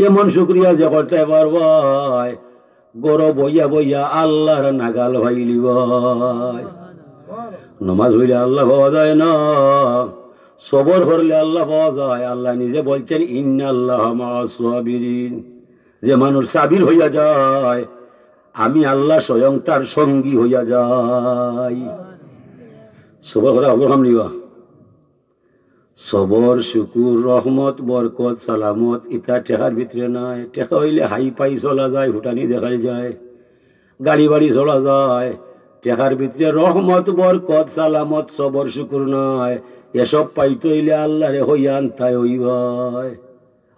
এমন শুকরিয়া যে করতে পারবায়, গরো বইয়া বইয়া আল্লাহর নাগাল পাইলিবায়। নমাজ হইলে আল্লাহ পাওয়া যায় না, সবর করলে আল্লাহ পাওয়া যায়। আল্লাহ নিজে বলছেন, "ইন্নাল্লাহা মাআস সাবিরিন।" যে মানুষ সাবির হইয়া যায়, আমি আল্লাহ স্বয়ং তার সঙ্গী হইয়া যাই। সবর করা হবো, হাম নিবা। সবর, শুকুর, রহমত, বরকত, সালামত, ইতা টেকার ভিতরে নাই। টেকা হইলে হাই পাই চলা যায়, ফুটানি দেখাই যায়, গাড়ি বাড়ি চলা যায়। টেকার ভিতরে রহমত, বরকত, সালামত, সবর, শুকুর নাই। এসব পাইতে হইলে আল্লাহরে হইয়া আনতায় হইবায়।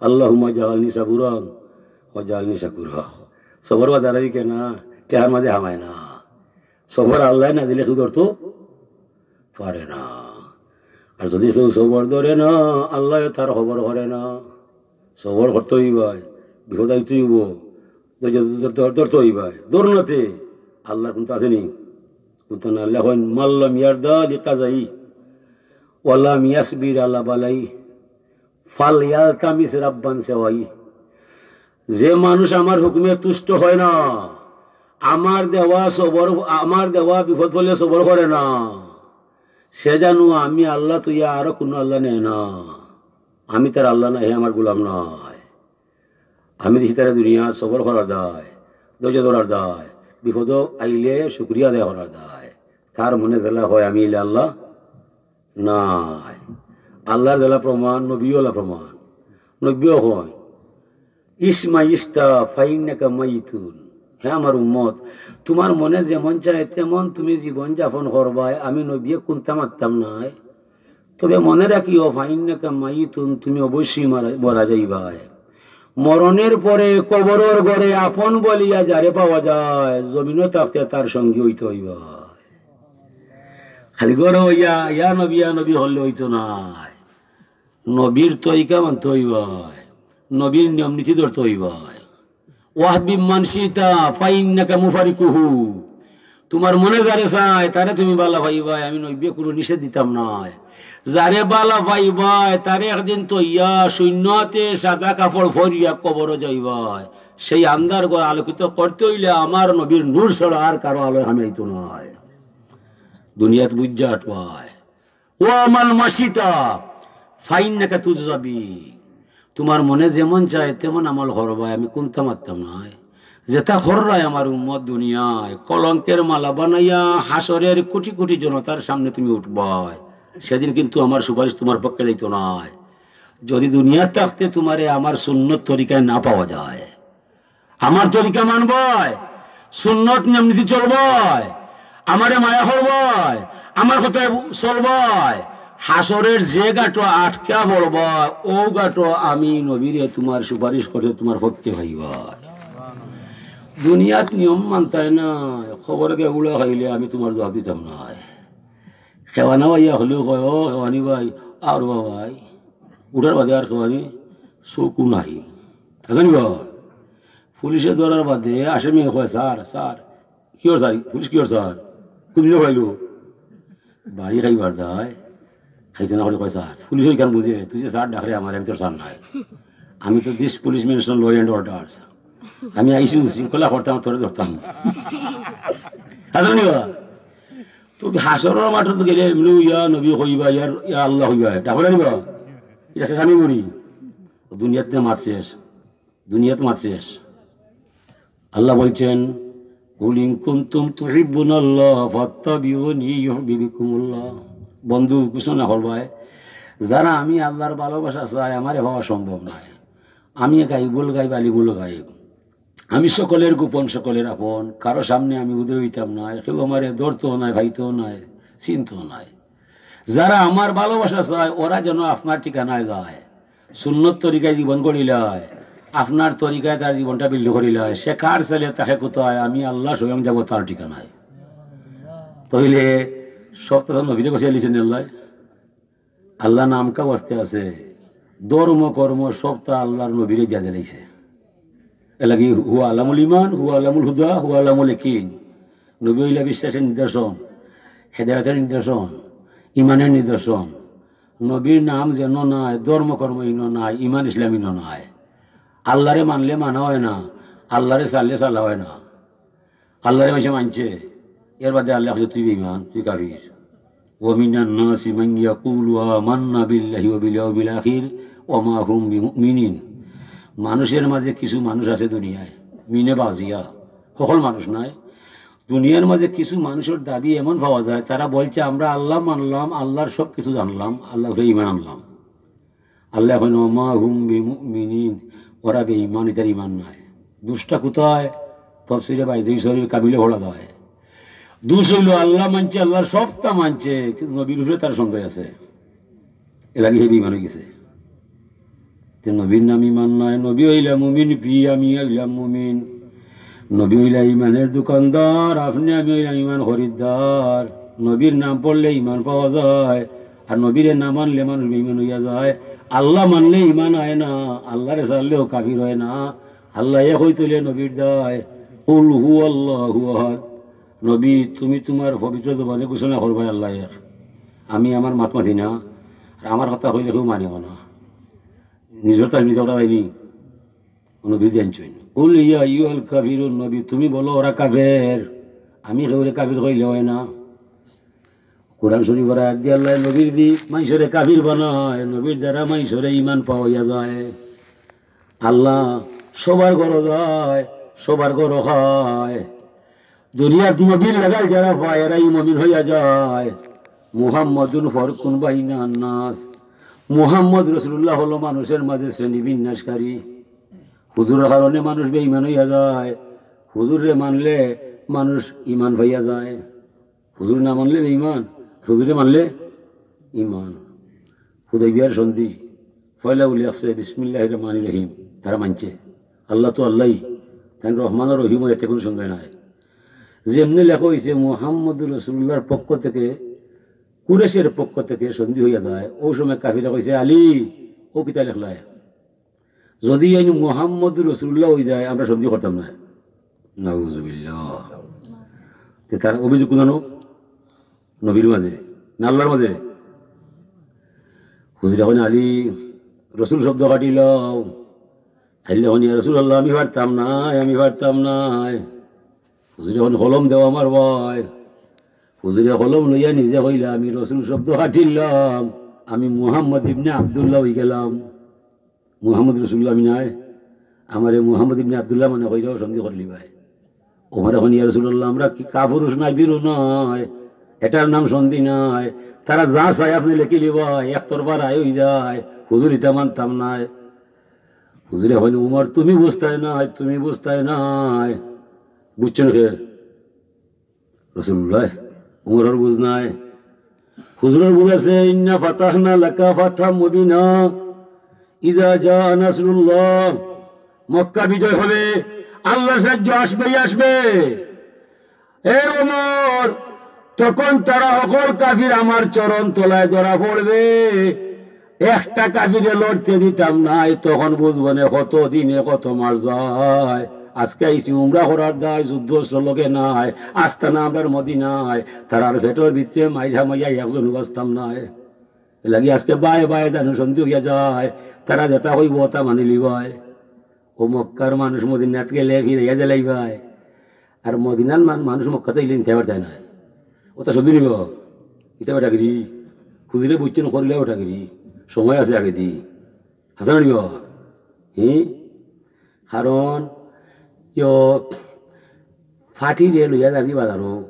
আল্লাহুম্মা জাআলনি সাবুরান ওয়া জাআলনি শাকুরা। সবর বাজার হই কেনা, টেকার মাঝে হামায় না। সবর আল্লাহ না দিলে কেউ ধরতো পারে না। আর যদি কেউ সবর ধরে না, আল্লাহ তার খবর করে না। সবর করতে হইবায়, বিপদ আইতে হইব, ধৈর্য ধ-, ধ-, ধ-, ধরতে হইবায়। ধর নাতে আল্লাহর কোনটা আছে নি? কোনটা না? আল্লাহ কইন, "মাল্লাম ইয়ারদা লিকাজাই, ওয়ালাম ইয়াসবির আলা বালাই, ফাল ইয়ালতামিস রাব্বান সেওয়াই।" যে মানুষ আমার হুকুমে তুষ্ট হয় না, আমার দেওয়া সবর, আমার দেওয়া বিপদ হলে সবর করে না, সে জানো আমি আল্লাহ তুই আরো কোনো আল্লাহ নেয় না। আমি তার আল্লাহ না, হে আমার গোলাম নয়। আমি দিছি তারে দুনিয়া সবর করার দায়, ধৈর্য ধরার দায়, বিপদ আইলে শুকরিয়া আদায় করার দায়। তার মনে যেলা হয় আমি ইলা আল্লাহ নাই। আল্লাহর যেলা প্রমাণ, নবীও অলা প্রমাণ। নবীও হয়, ইশমা ইশতা ফাইন্নাকা মাইতুন। হে আমার উম্মত, তুমার মনে যেমন চায় তেমন তুমি জীবন যাপন করবায়, আমি নবিয়ে কুন্তা মাততাম নায়। তবে মনে রাখিও, ফাইন্নাকা মাইতুন, তুমি অবশ্যই মারা, মারা যাইবায়। মরণের পরে কবরর ঘরে আপন বলিয়া যারে পাওয়া যায়, জমিনো থাকতে তার সঙ্গী অইতে অইবায়। খালি ঘরে অইয়া ইয়া নবী, ইয়া নবী করলে অইতো নায়। নবীর তরিকা মানতে অইবায়, নবীর নিয়ম নীতি ধরতে অইবায়। ওয়াহবিব মান শিতা ফাইন্নাকা মুফারিকুহু। তুমার মনে যারে চায়, তারে তুমি বালা পাইবায়, আমি নবিয়ে কুনু নিষেধ দিতাম নায়। যারে বালা পাইবায়, তারে একদিন থইয়া শূন্য আতে সাদা কাপড় ফরিয়া কবরো যাইবায়। সেই আন্দার ঘর আলোকিত করতে অইলে আমার নবীর নূর ছাড়া আর কারো আলোয় কাম অইতো নায়। দুনিয়াত বুঝা আটবায়। ওয়া আমাল মাশিতা ফাইন্নাকা তুজজাবি। তুমার মনে যেমন চায় তেমন আমল করবায়, আমি কুন্তা মাততাম নায়। যেতা কররায় আমার উম্মত দুনিয়ায়, কলঙ্কের মালা বানাইয়া হাশরের কোটি কোটি জনতার সামনে তুমি উঠবায়, সেদিন কিন্তু আমার সুপারিশ তুমার পক্ষে যাইতো নায়। যদি দুনিয়াত থাকতে তুমারে আমার সুন্নত তরিকায় না পাওয়া যায়, আমার তরিকা মানবায়, সুন্নত নিয়ম নীতি চলবায়, আমারে মায়া করবায়, আমার কথায় চলবায়, হাশরের যে ঘাটো আটকা পড়বায়, অউ ঘাটো আমি নবীরে তুমার সুপারিশ করতে তুমার পক্ষে পাইবায়। দুনিয়াত নিয়ম মানতায় নায়, কবরে গিয়া গুড়া খাইলে আমি তুমার জবাব দিতাম নায়। খেওয়ানা ভাইয়া হলেও কয়, "ও খেওয়ানি ভাই, আর বাবাই।" উঠার বাদে আর খেওয়ানি চউখো নাই। আছে নি বা? পুলিশে ধরার বাদে আসামি কয়, "sir, sir." "Cure sir? Police cure sir? কুনদিন পাইলো?" বাড়ি খাইবার দায়, খাইতে না করি কয়, "স্যার।" পুলিশ ওইখান বুঝে, "তুই যে স্যার ডাকরে আমারে, আমি তোর স্যার নায়। আমি তো this police mention law and orders। আমি আইছি শৃঙ্খলা করতাম, তোরে ধরতাম।" আছে নি বা? তো হাশরর মাঠো তো গেলে এমনে ইয়া নবী কইবা, ইয়ার, ইয়া আল্লাহ কইবা, ডাকবা না নি বা? ইটা খানি করি। দুনিয়াত মাত শেষ, দুনিয়াত মাত শেষ। আল্লাহ বলছেন, "কুল ইন কুনতুম তুহিব্বুনাল্লাহ ফাত্তাবিউনি ইউহবিবকুমুল্লাহ।" বন্ধু, ঘোষণা করবায়, যারা আমি আল্লাহর ভালোবাসা চায়, আমারে পাওয়া সম্ভব নায়। আমি গাইবুল গাইব, আলিমুল গাইব। আমি সকলের গোপন, সকলের আপন, কারো সামনে আমি উদয় অইতাম নায়, কেউ আমারে ধরতো নায়, পাইতো নায়, চিনতো নায়। যারা আমার ভালোবাসা চায়, ওরা যেন আপনার ঠিকানায় যায়, সুন্নত তরিকায় জীবন গড়িলায়, আপনার তরিকায় তার জীবনটা build করিলায়, সে কার ছেলে, তাকে কোথায়, আমি আল্লাহ স্বয়ং যাব তার ঠিকানায়। তাইলে সবটা তো নবীরে গছিয়া লিছেন আল্লাহ। আল্লাহ নাম কা ওয়াস্তে আছে, ধর্ম কর্ম সবটা আল্লাহর নবীরে দিয়া দিলাইছে। এর লাগি হুয়া আলামুল ইমান, হুয়া আলামুল হুদা, হুয়া আলামুল ইয়াকিন। নবী অইলা বিশ্বাসের নিদর্শন, হেদায়েতের নিদর্শন, ইমানের নিদর্শন। নবীর নাম যেন নাই, ধর্ম কর্ম ইনো নাই, ইমান ইসলাম ইনো নাই। আল্লাহরে মানলে মানা হয় না, আল্লাহরে ছাড়লে ছাড়া হয় না। আল্লাহরে মানষে মানছে, এর বাদে আল্লাহ কইছে, "তুই বেঈমান, তুই কাফির।" "ওয়া মিনান নাসি মান ইয়াকুলু আমান্না বিল্লাহি ওয়া বিল ইয়াউমিল আখির ওয়া মা হুম বিমুমিনিন।" মানুষের মাঝে কিছু মানুষ আছে দুনিয়ায়, মিনে বাজিয়া, সকল মানুষ নায়। দুনিয়ার মাঝে কিছু মানুষের দাবি এমন পাওয়া যায়, তারা বলছে, "আমরা আল্লাহ মানলাম, আল্লাহর সব কিছু জানলাম, আল্লাহর উপরে ঈমান আনলাম।" আল্লাহ কইন, "ওয়া মা হুম বিমুমিনিন", ওরা বেঈমান, ইতার ঈমান নাই। দুষটা কোথায়? তফসিরে বাইজির শরীফ কামিলে পড়া যায়। দুষ অইলো আল্লাহ মানছে, আল্লাহর সবটা মানছে, কিন্তু নবীর উপরে তার সন্দেহ আছে, এর লাগি হে বেঈমান অইগেছে। তে নবীর নাম ঈমান নাই, নবী অইলা মুমিন, পি আমি অইলাম মুমিন। নবী অইলা ঈমানের দোকানদার, আপনে আমি অইলাম ঈমান খরিদ্দার। নবীর নাম পড়লে ঈমান পাওয়া যায়, আর নবীরে না মানলে মানুষ বেঈমান অইয়া যায়। আল্লাহ মানলে ঈমান অয় না, আল্লাহরে ছাড়লেও কাফির অয় না। আল্লাহ এক অইতে অইলে নবীর দায়। কুল হুয়াল্লাহু আহাদ। নবী, তুমি তুমার পবিত্র জবানে ঘোষণা করবায় আল্লাহ এক। আমি আমার মাত মাতি না, আর আমার কথা কইলে কেউ মানিও না। নিজর তাই নিজে ওরা যায়নি। নবী জানছইন। কুল ইয়া আইয়ুহাল কাফিরুন, নবী তুমি বলো ওরা কাফের। আমি কেউরে কাফির কইলে অয় না। কোরআন শরীফর আয়াত দি আল্লাহ নবীর দি মানষরে কাফির বানায়, নবীর দ্বারা মানষরে ঈমান পাওয়া যায়। আল্লাহ সবার ঘরো যায়, সবার ঘরো খায়। দুনিয়াত নবীর লাগাল যারা পায়, এরাউ মুমিন অইয়া যায়। মুহাম্মাদুন ফারকুন বাইনান নাস, মুহাম্মদ রাসূলুল্লাহ হলো মানুষের মাঝে শ্রেণী বিন্যাসকারী। হুজুরর কারণে মানুষ বেঈমান অইয়া যায়। হুজুররে মানলে মানুষ ইমান পাইয়া যায়। হুজুর না মানলে বেঈমান, হুজুরে মানলে ইমান। হুদাইবিয়ার সন্ধি, পয়লা উল্লেখ আছে বিসমিল্লাহির রহমানির রহিম, তারা মানছে। আল্লাহ তো আল্লাহই, তাইন রহমান আর রহিম, এতে কোনো সন্দেহ নাই। যেমনে লেখা হইছে মুহাম্মদুর রাসূলুল্লাহর পক্ষ থেকে, কুরেশের পক্ষ থেকে সন্ধি হইয়া যায়, ওই সময় কাফিরা কইছে, "আলী, ও কিতা লেখলায়? যদি এই মুহাম্মদুর রাসূলুল্লাহ হই যায়, আমরা সন্ধি করতাম না।" নাউজুবিল্লাহ। তে তার অভিযোগ কোন নবীর মাঝে না আল্লাহর মাঝে? হুজুরে কইন, "আলী, রসুল শব্দ কাটিলাও।" তাইলে কইন, "ইয়া রাসূলুল্লাহ, আমি পারতাম নায়, আমি পারতাম নায়।" হুজুরে কইন, "কলম দেও আমার ভাই।" হুজুরে কলম লইয়া নিজে কইলা, "আমি রসুল শব্দ কাটিলাম, আমি মুহাম্মদ ইবনে আব্দুল্লাহ হই গেলাম।" মুহাম্মদ রসুল্লাহ আমি নায়, আমারে মুহাম্মদ ইবনে আব্দুল্লাহ মনে কইরাও সন্ধি করলি ভাই। ওমরে কইন, "ইয়া রাসূলুল্লাহ, আমরা কি কাপুরুষ নায়, ভীরু নায়? এটার নাম সন্ধি নায়। তারা যা চায় আপনে লেখিলি ভাই, একতরফা রায় হই যায়। হুজুর ইতা মানতাম নায়।" হুজুরে কইন, "উমর, তুমি বুঝতায় নায়, তুমি বুঝতায় নায়।" বুঝছইন কে? রাসূলুল্লাহ, উমরর বুঝ নাই। হুজুরর বুঝ আছে, "ইন্না ফাতাহনা লাকা ফাতহাম মুবিনা, ইজা জা নাসরুল্লাহ।" মক্কা বিজয় হবে, আল্লাহর সাহায্য আসবেই আসবে। এ উমর, তখন তারা হকল কাফির আমার চরণ তলায় ধরা পড়বে। একটা কাফিরে লড়তে দিতাম নায়, তখন বুঝবো নে কত দিনে কত মাস যায়। আজকে আইছি উমরা করার দায়, যুদ্ধ অস্ত্র লগে নাই, আস্তানা আমরার মদিনায়, তারার পেটর ভিতরে মাইর হামাইয়া একজন বাঁচতাম নায়। এর লাগি আজকে বায় বায় জানো সন্ধি হইয়া যায়, তারা যেটা কইবো তা মানিলি ভাই। ও মক্কার মানুষ মদিনাত গেলে ফিরাইয়া দিলাই ভাই। আর মদিনার মান-, মানুষ মক্কাত আইলে নিতে পারতায় নায়। ওটা শুধু নিব, ইটা বেটাগিরি। হুজুরে বুঝছইন করিলে বেটাগিরি। সময় আছে আগে দি। হাসান নিব। হি? কারণ ইয়ো ফাটি রে লইয়া যাবি বাজারো।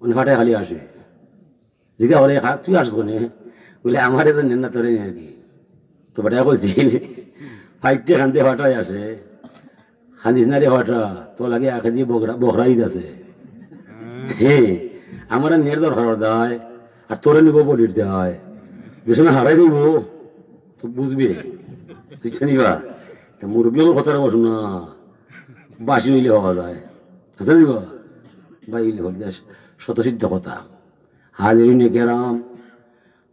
মানে ফাটায় খালি আসে। জিগা করে, "খা, তুই আসছ কোনে?" বলে, "আমারে তো নেন না, তোরে নেন আর কি।" তো বেটায় কইছিল, "ফাইটে খান্দে ফাটায় আসে, খান্দিস না রে ফাটা, তোর লাগে আখে দিয়ে বকরা, বকরা ঈদ আছে।" হে, আমার আর নের দরকার দায়, আর তোরে নিব বলির দায়। যে সময় হারাই দিব, তো বুঝবি, বুঝছনি বা? তা মুরব্বী আমার কথাটা বসুন না, বাসি হইলে হওয়া যায়, আছে নি বা? ভাই, হইলে হইলে শতসিদ্ধ কথা। হাজিরিনে কেরাম,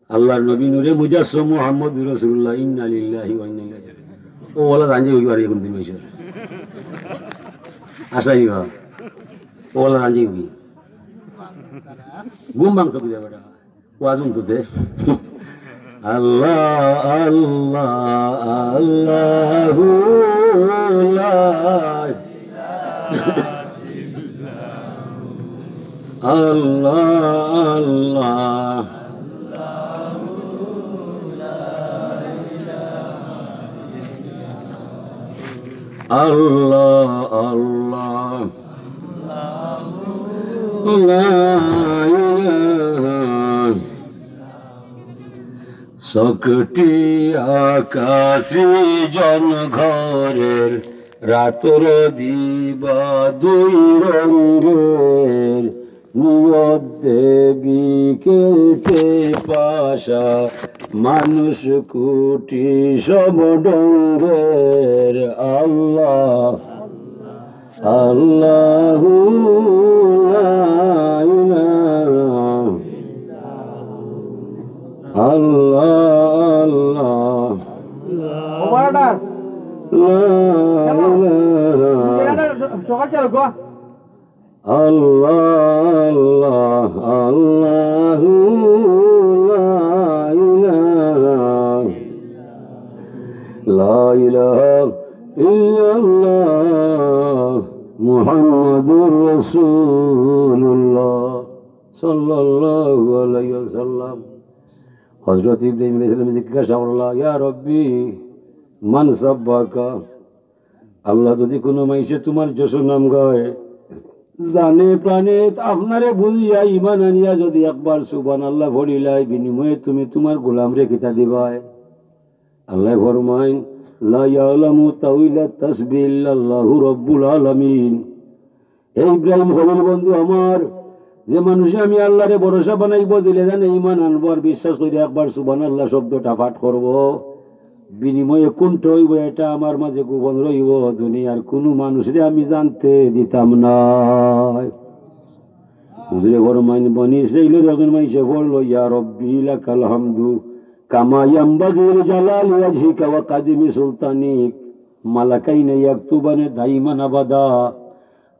আল্লাহর নবী নূরে মুজাসসাম মুহাম্মদুর রাসূলুল্লাহ, ইন্না লিল্লাহি ওয়া ইন্না ইলাইহি রাজিউন। ও ওলা জানজে হইবার এখন দিন মাইশাল। আশা হইবা। ও ওলা জানজে হইবি। ঘুম ভাঙতো বুঝা বেটা। ওয়াজ হুনতো দে। আল্লাহ, আল্লাহ, আল্লাহু লা আল্লাহ, আল্লাহ। আল্লাহ, আল্লাহ। লা ইলাহা। চকটি আকাশি জন ঘরের রাতর দিবা দুই রঙের, নিয়ত দেবী খেলছে পাশা মানুষ কুটি সব ঢঙ্গের। আল্লাহ, আল্লাহু লা ইলাহা, আল্লাহ, আল্লাহ। ও বারোটার। লা ইলাহা। সকাল চালু গো। আল্লাহ, আল্লাহ, আল্লাহু লা ইলাহা, লা ইলাহা ইল্লাল্লাহ মুহাম্মাদুর রাসূলুল্লাহ সাল্লাল্লাহু আলাইহি ওয়াসাল্লাম। হযরত ইব্রাহিম আলাইহিস সালাম জিজ্ঞাসা করলা, "ইয়া রব্বি, মান সাব্বাকা?" আল্লাহ, যদি কোনো মাইনষে তোমার যশ নাম গায়, জানে প্রাণে আপনারে বুঝিয়া ইমান আনিয়া যদি একবার সুবহানাল্লাহ পড়িলায়, বিনিময়ে তুমি তোমার গোলামরে কিতা দিবায়? আল্লাহ ফরমাইন, لا يعلم تأويل التسبيح إلا الله رب العالمين. হে ইব্রাহিম খলিল বন্ধু আমার, যে মানুষে আমি আল্লাহরে ভরসা বানাইবো, দিলে জানে ঈমান আনবো আর বিশ্বাস করি একবার সুবহানাল্লাহ শব্দটা পাঠ করবো, বিনিময়ে কুণ্ঠ অইবো, এটা আমার মাঝে গোপন রইবো, দুনিয়ার কুনু মানুষরে আমি জানতে দিতাম নায়। হুজুরে ফরমাইন, বনি ইসরাইলর একজন মাইনষে পড়লো, ইয়া রব্বি লাকাল হামদু কামা ইয়ানবাগি লিজালালি ওয়াজহিকা ওয়া কাদিমি সুলতানিক, মালাকাইনে ইয়াকতুবানে দাইমান আবাদা।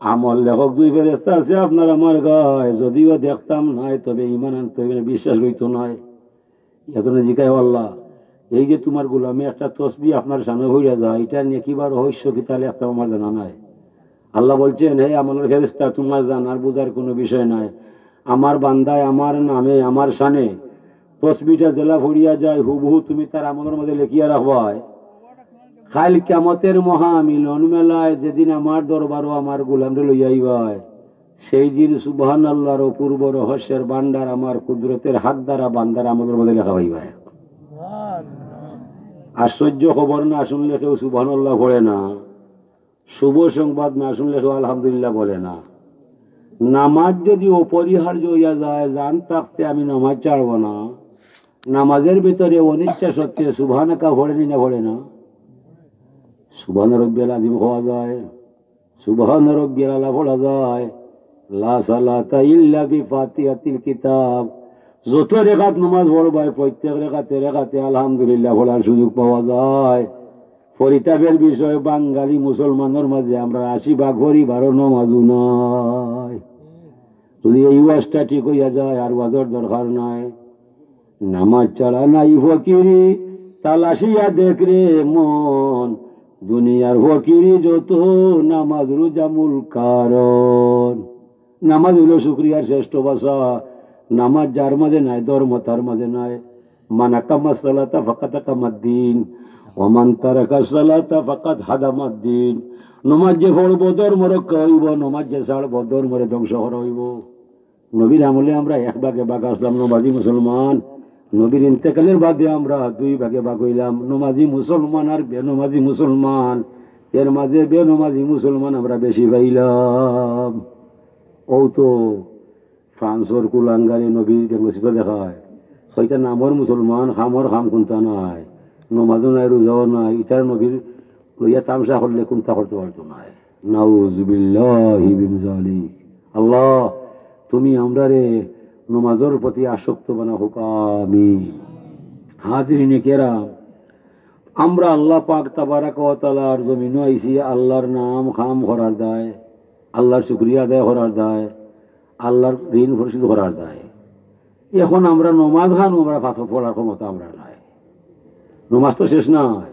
আমল লেখক দুই ফেরেশতা আছে আপনার আমার গায়, যদিও দেখতাম নায়, তবে ঈমান আনতে অইবো, বিশ্বাস রইতো নায়। এজন্য জিকায়, "ও আল্লাহ, এই যে তুমার গোলামে একটা তসবিহ আপনার শানে পড়িয়া যায়, ইটার নেকি বা রহস্য কিতা লেখতাম আমার জানা নাই।" আল্লাহ বলছেন, "হে আমলর ফেরেশতা, তুমার জানার বুঝার কুনু বিষয় নাই। আমার বান্দায় আমার নামে, আমার শানে তসবিহটা যেলা পড়িয়া যায়, হুবহু তুমি তার আমলর মাঝে লেখিয়া রাখবায়। কাইল কিয়ামতের মহা মিলন মেলায় যেদিন আমার দরবারো আমার গোলামরে লইয়া আইবায়, সেই দিন সুবহানাল্লাহর অপূর্ব রহস্যের ভান্ডার আমার কুদরতের হাত দ্বারা বান্দার আমলর মাঝে লেখা পাইবায়।" আশ্চর্য খবর, না শুনলে কেউ সুবহানাল্লাহ পড়ে না, শুভ সংবাদ না শুনলে কেউ আলহামদুলিল্লাহ বলে না। নামাজ যদি অপরিহার্য অইয়া যায়, জান থাকতে আমি নামাজ ছাড়ব না, নামাজের ভিতরে অনিচ্ছা সত্ত্বে সুবহানাকা পড়ে নি না পড়ে না? সুবহান রব্বিয়াল আজিম কওয়া যায়, সুবহান রব্বিয়াল আলা পড়া যায়, লা সালাতা ইল্লা বিফাতিহাতিল কিতাব। যত রেকাত নামাজ পড়বায়, প্রত্যেক রেকাতে রেকাতে আলহামদুলিল্লাহ পড়ার সুযোগ পাওয়া যায়। পরিতাপের বিষয়, বাঙালি মুসলমানর মাঝে আমরা আশি ভাগ পরিবারও নামাজও নাই। যদি এই ওয়াজটা ঠিক অইয়া যায়, আর ওয়াজর দরকার নাই। নামাজ ছাড়া নাই ফকিরি, তালাশিয়া দেখ রে মন, দুনিয়ার ফকিরি যত, নামাজ রোজা মূল কারণ। নামাজ অইলো শুকরিয়ার শ্রেষ্ঠ ভাষা। নামাজ যার মাঝে নাই, ধর্ম তার মাঝে নাই। মান আকামাস সালাতা ফাকাদ আকামাদ দ্বীন, ওয়া মান তারাকাস সালাতা ফাকাদ হাদামাদ দ্বীন। নমাজ যে পড়বো, ধর্ম রক্ষা অইবো, নমাজ যে ছাড়বো, ধর্মরে ধ্বংস করা অইবো। নবীর আমলে আমরা এক ভাগে ভাগ আসলাম, নমাজি মুসলমান। নবীর ইন্তেকালের বাদে আমরা দুই ভাগে ভাগ অইলাম, নমাজি মুসলমান আর বেনমাজি মুসলমান। এর মাঝে বেনমাজি মুসলমান আমরা বেশি পাইলাম। অউ তো ফ্রান্সর কুলাঙ্গারে নবীর ব্যঙ্গচিত্র দেখায়। কইতা নামর মুসলমান, কামর কাম কুন্তা নাই, নমাজও নাই, রোজাও নাই, ইতার নবীর লইয়া তামশা করলে কুন্তা করতে পারতো নায়। নাউজুবিল্লাহি মিন যালিক। আল্লাহ, তুমি আমরারে নমাজর প্রতি আসক্ত বানাও, আমিন। হাজিরিনে কেরাম, আমরা আল্লাহ পাক তাবারাকা ওয়া তাআলার জমিনো আইছি আল্লাহর নাম কাম করার দায়, আল্লাহর শুকরিয়া আদায় করার দায়, আল্লাহর ঋণ পরিশোধ করার দায়। এখন আমরা নমাজ খানো, আমরা পাঁচ ওয়াক্ত পড়ার ক্ষমতা আমরা নাই। নমাজ তো শেষ নাই,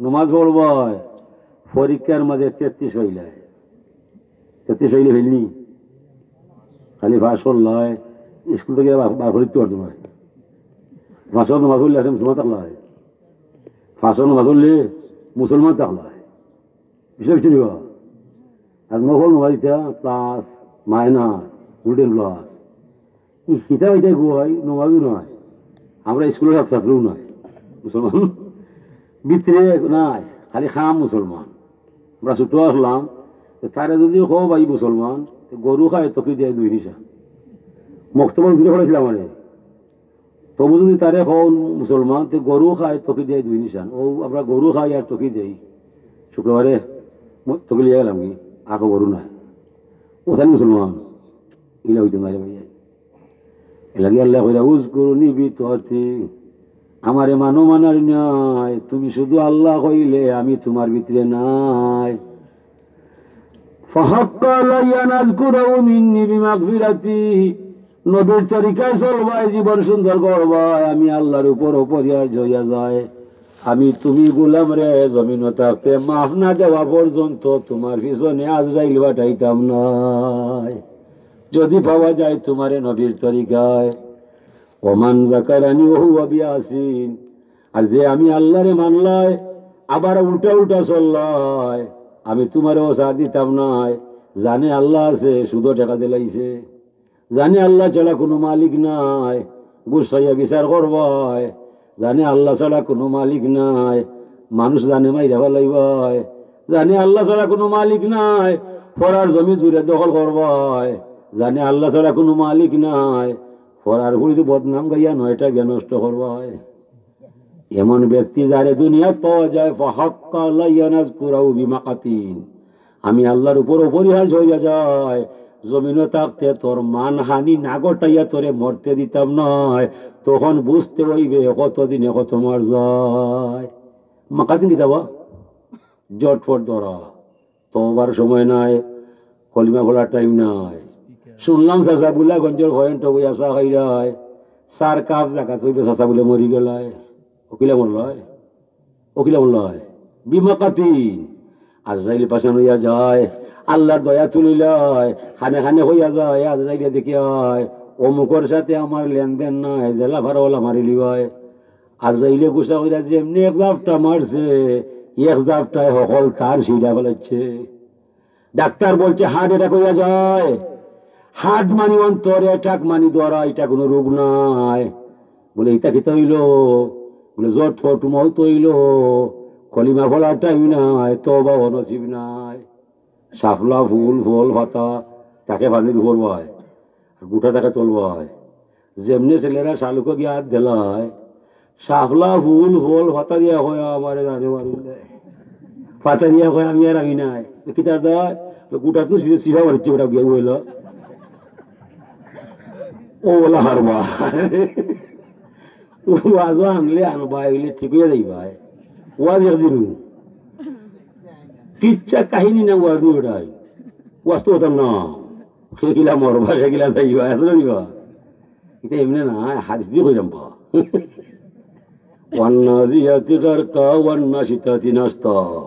নমাজ পড়বায়, পরীক্ষার মাঝে তেত্রিশ পাইলায়, তেত্রিশ পাইলে ফেলনি, খালি পাস করলায়, স্কুল থাকি বার, বার করিতে পারতো নায়। পাঁচ ওয়াক্ত নমাজ পড়লে একটা মুসলমান থাকলায়, পাঁচ ওয়াক্ত নমাজ পড়লে মুসলমান থাকলায়। বুঝতে পারছো নি বা? আর নফল নমাজ ইতা প্লাস, মাইনাস, উল্টেন প্লাস। ই হিতা হিতা গুয়াই নমাজও নাই। আমরা স্কুলর ছাত্র, ছাত্রও নাই। মুসলমান ভিতরে নাই, খালি কাম মুসলমান। আমরা ছোট আসলাম, তো তারে যদি কও ভাই মুসলমান, তো গরু খায়, তোকে দেয় দুই নিশান। মক্তবর দূরে পড়েছিলাম মানে। তবু যদি তারে কও মুসলমান, তে গরু খায়, তোকে দেয় দুই নিশান। অউ আমরা গরু খাই আর তোকে দেই। শুক্রবারে ম-, তোকে লিয়া গেলাম কি? আকো গরু নাই। অউ তাইন মুসলমান। ইলা অইতো নায় রে ভাই। এর লাগি আল্লায় কইরা, "উযকুরুনি বিতাআতি।" আমারে মানো মানার নাই, তুমি শুধু আল্লাহ কইলে আমি তুমার ভিতরে নাই। ফাহাক্কা আলাইয়া আন আযকুরাহু মিন্নি বিমাগফিরাতি। নবীর তরিকায় চলবায়, জীবন সুন্দর করবায়, আমি আল্লাহর উপর অপরিহার্য অইয়া যায়। আমি তুমি গোলামরে জমিনো থাকতে মাফ না দেওয়া পর্যন্ত তুমার পিছনে আজরাইল পাঠাইতাম নায়। যদি পাওয়া যায় তুমারে নবীর তরিকায়, ওমান যাকারানি ওয়া হুয়া বিয়াসিন, আর যে আমি আল্লাহরে মানলায়, আবার উল্টা উল্টা চললায়, আমি তুমারেও ছাড় দিতাম নায়। জানে আল্লাহ আছে, সুদো টেকা দিলাইছে। জানে আল্লাহ ছাড়া কুনু মালিক নাই, গুছাইয়া বিচার করবায়। জানে আল্লাহ ছাড়া কুনু মালিক নাই, মানুষ জানে মাইরা ফালাইবায়, জানে আল্লাহ ছাড়া কুনু মালিক নাই, পরার জমি জুরে দখল করবায়, জানে আল্লাহ ছাড়া কুনু মালিক নাই, পরার ফুড়ির বদনাম গাইয়া নয়টা বিয়া নষ্ট করবায়। এমন ব্যক্তি যারে দুনিয়াত পাওয়া যায়, ফাহাক্কা আলাইয়া নাযকুরাহু বিমাকাতিন, আমি আল্লাহর উপর অপরিহার্য হইয়া যায়, জমিনো থাকতে তোর মানহানি না ঘটাইয়া তোরে মরতে দিতাম নায়। তখন বুঝতে হইবে কতদিনে কত মার যায়। মাকাতিন কিতা বা? জটফট ধরা, তওবার সময় নাই, কলিমা পড়ার টাইম নাই। শুনলাম চাচা বুলাগঞ্জর পয়েন্ট বইয়া চা খাইরায়, চার কাপ জাগাত হইবে চাচা বুলে মরি গেলায়। অকিলা মরলায়, অকিলা মরলায়, বিমাকাতিন। আজরাইল পাশান হইয়া যায়, আল্লাহর দয়া তুলিলায়, খানে খানে হইয়া যায়, আজরাইলে দেখিয়ায়, অমুকর সাথে আমার লেনদেন নাই, জেলা ফারা ওলা মারি লিবায়। আজরাইলে গুসা কইরা যেমনে এক জাপটা মারছে, এক জাপটায় হকল তার ছিড়া ফালাইছে। ডাক্তার বলছে, হার্ট অ্যাটাক হইয়া যায়। হার্ট মানি অন্তর, অ্যাটাক মানি ধরা, ইটা কুনু রোগ নায়। বুলে, ইতা কিতা হইলো? বুলে, জটফট মউত হইলো, কলিমা পড়ার টাইম নাই, তওবাও নসিব নাই। শাপলা ফুল, ফল, পাতা, তাকে পানির উপর বায়, আর গুটা তাকে তল বায়। যেমনে ছেলেরা শালুকে গিয়া হাত দিলায়, শাপলা ফুল, ফল, পাতা দিয়া কয়, আমারে জানে মারিলে। পাতা দিয়া কয়, আমি আর আমি নাই। কিতা দেয়? গুটা তো সিধা সিধা মারিচ্ছে, বেটা গিয়া হইল। ও বলা হারবা। ওয়াজও আনলে আনবায়, অইলে ঠিক হইয়া যাইবায়। ওয়াজ একদিন কিচ্ছা কাহিনী না, ওয়াজ নিয়ে বেটায়। ওয়াজ তো হতাম না। সে কিলা মরবা, সে কিলা যাইবা, আছে না নিবা? ইতা এমনে না, হাদিস দি কইরাম বা। ওয়ান নাজিয়াতি গারকা, ওয়ান নাশিতাতি নাশতা।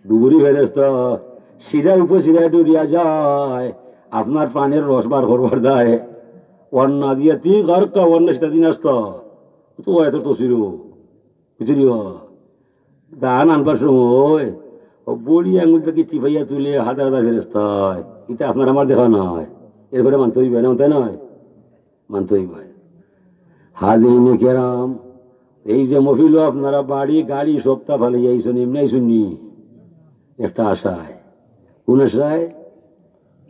ডুবুরি ফেরেশতা, সিরায় উপসিরায় ডুরিয়া যায়, আপনার পানির রস বার করবার দায়। ওয়ান নাজিয়াতি গারকা, ওয়ান নাশিতাতি নাশতা। তো এত তো সিরু, বুঝলি বা? ধান আনবার সময় ও বড়ি আঙুল থাকি টিপাইয়া তুলে হাজার হাজার ফেরেশতায়। ইতা আপনার আমার দেখা নাই, এরপরে মানতে হইবে না, তাই নয়? মানতে হইবে। হাজিরিনে কেরাম, এই যে মহফিলো আপনারা বাড়ি গাড়ি সবতা ফালাইয়া আইছইন, এমনে আইছইন নি? একটা আশায়। কোন আশায়?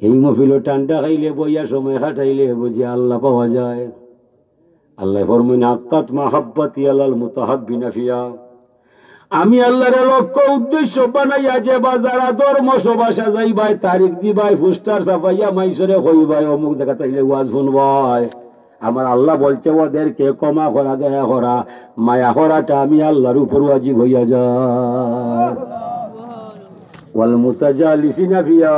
এই মহফিলো ঠান্ডা খাইলে, বইয়া সময় কাটাইলে বুঝি আল্লাহ পাওয়া যায়। আল্লায় ফরমাইন, "হাক্কাত মাহাব্বাতি আলাল মুতাহাব্বিনা ফিয়া।" আমি আল্লাহরে লক্ষ্য উদ্দেশ্য বানাইয়া যে বাজারা ধর্ম সভা সাজাইবায়, তারিখ দিবায়, পোস্টার ছাপাইয়া মাইসরে কইবায়, অমুক জাগাত আইলে ওয়াজ হুনবায়। আমার আল্লাহ বলছে, ওদেরকে ক্ষমা করা, দয়া করা, মায়া করাটা আমি আল্লাহর উপর ওয়াজিব হইয়া যায়। ওয়াল মুতাজালিসিনা ফিয়া,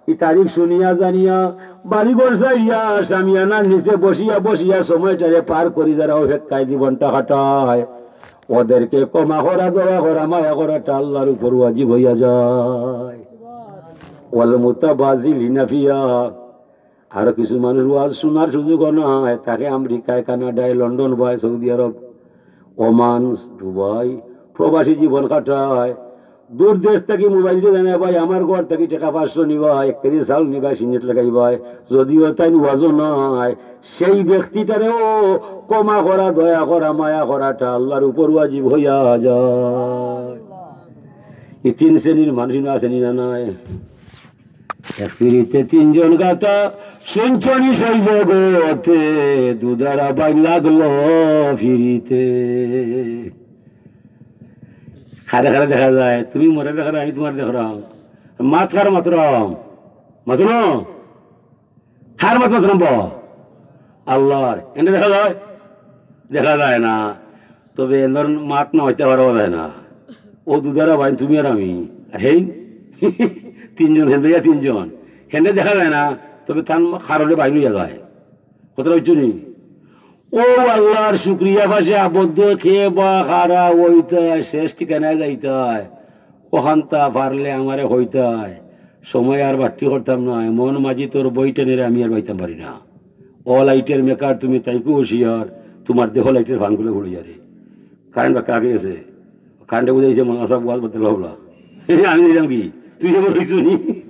ই তারিখ শুনিয়া জানিয়া বাড়িঘর ছাড়িয়া সামিয়ানার নিচে বসিয়া বসিয়া সময়টারে পার করি যারা অপেক্ষায় জীবনটা কাটায়, ওদেরকে ক্ষমা করা, দয়া করা, মায়া করাটা আল্লাহর উপর ওয়াজিব হইয়া যায়। ওয়াল মুতাবাজিলিনা ফিয়া, আরো কিছু মানুষ ওয়াজ শোনার সুযোগ নাই, তাকে আমেরিকায়, কানাডায়, লন্ডন, বায়, সৌদি আরব, ওমান, দুবাই, প্রবাসী জীবন কাটায়। দূর দেশ থাকি মোবাইল দিয়া জানায়, "ভাই, আমার ঘর থাকি টেকা পাঁচশো নিবায়, এক কেজি চাউল নিবায়, সিন্নিত লাগাইবায়।" যদিও তাইন ওয়াজও নাই, সেই ব্যক্তিটারেও ক্ষমা করা, দয়া করা, মায়া করাটা আল্লাহর উপর ওয়াজিব হইয়া যায়। এই তিন শ্রেণীর মানুষ ইনো আছে নি না নাই? এক পিরিতে তিনজন গাতা, শুনছনি সেই জগতে, দুধারা বাইন লাগলো ফিরিতে। খারে খারে দেখা যায়, তুমি মোরে দেখরায়, আমি তুমারে দেখরাম। মাত কার মাতরাম? মাতো না? কার মাত মাতরাম বা? আল্লাহর। এনে দেখা যায়? দেখা যায় না। তবে এন্দর মাত না হইতে পারা যায় না। ও দুধারা বাইন, তুমি আর আমি। আর হেই, তিনজন, হেন্দে ইয়া তিনজন। হেন্দে দেখা যায় না, তবে তান কারণে বাইন হইয়া যায়। কথাটা বুঝছো নি? ও আল্লাহর শুকরিয়া পাশে আবদ্ধ, কে বা কারা অইতায়, শেষ ঠিকানায় যাইতায়। অখানতা পারলে আমারে কইতায়, সময় আর বাট্টি করতাম না, মন মাঝি তোর বই টেনেরে আমি আর বাইতাম পারি না। ও লাইটের মেকার, তুমি তাইকু হুঁশিয়ার, তুমার দেহ লাইটের ফাঙ্গুলে ঘুরে যারে। কারেন্ট বাক্কা আগে গেছে, কারেন্টে বুঝাইছে, "মৌলানা সাহেব, ওয়াজ বাতিল হবলা।" আমি দিলাম কি? তুই এবার হইছো নি?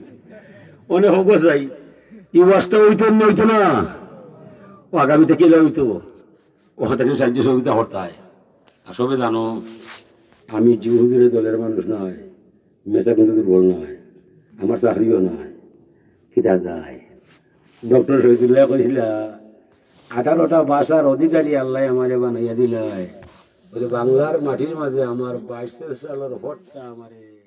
অনেক হোক চাই, এই ওয়াজটা হইতো না, হইতো না। ও আগামীতে কেলে হইতো? ও হাতে কিছু সাহায্য সহযোগিতা করতে হয়। আর সবে জানো, আমি জিউ হুজুরের দলের মানুষ নায়, মেসা কিন্তু দুর্বল নায়, আমার চাকরিও নায়। কিতা দায়? ডক্টর শহীদুল্লাহ কইছিলা, "আঠারোটা ভাষার অধিকারী আল্লাহ আমারে বানাইয়া দিলায়।" বলে, "বাংলার মাটির মাঝে আমার বাইশ সালের ভোটটা আমারে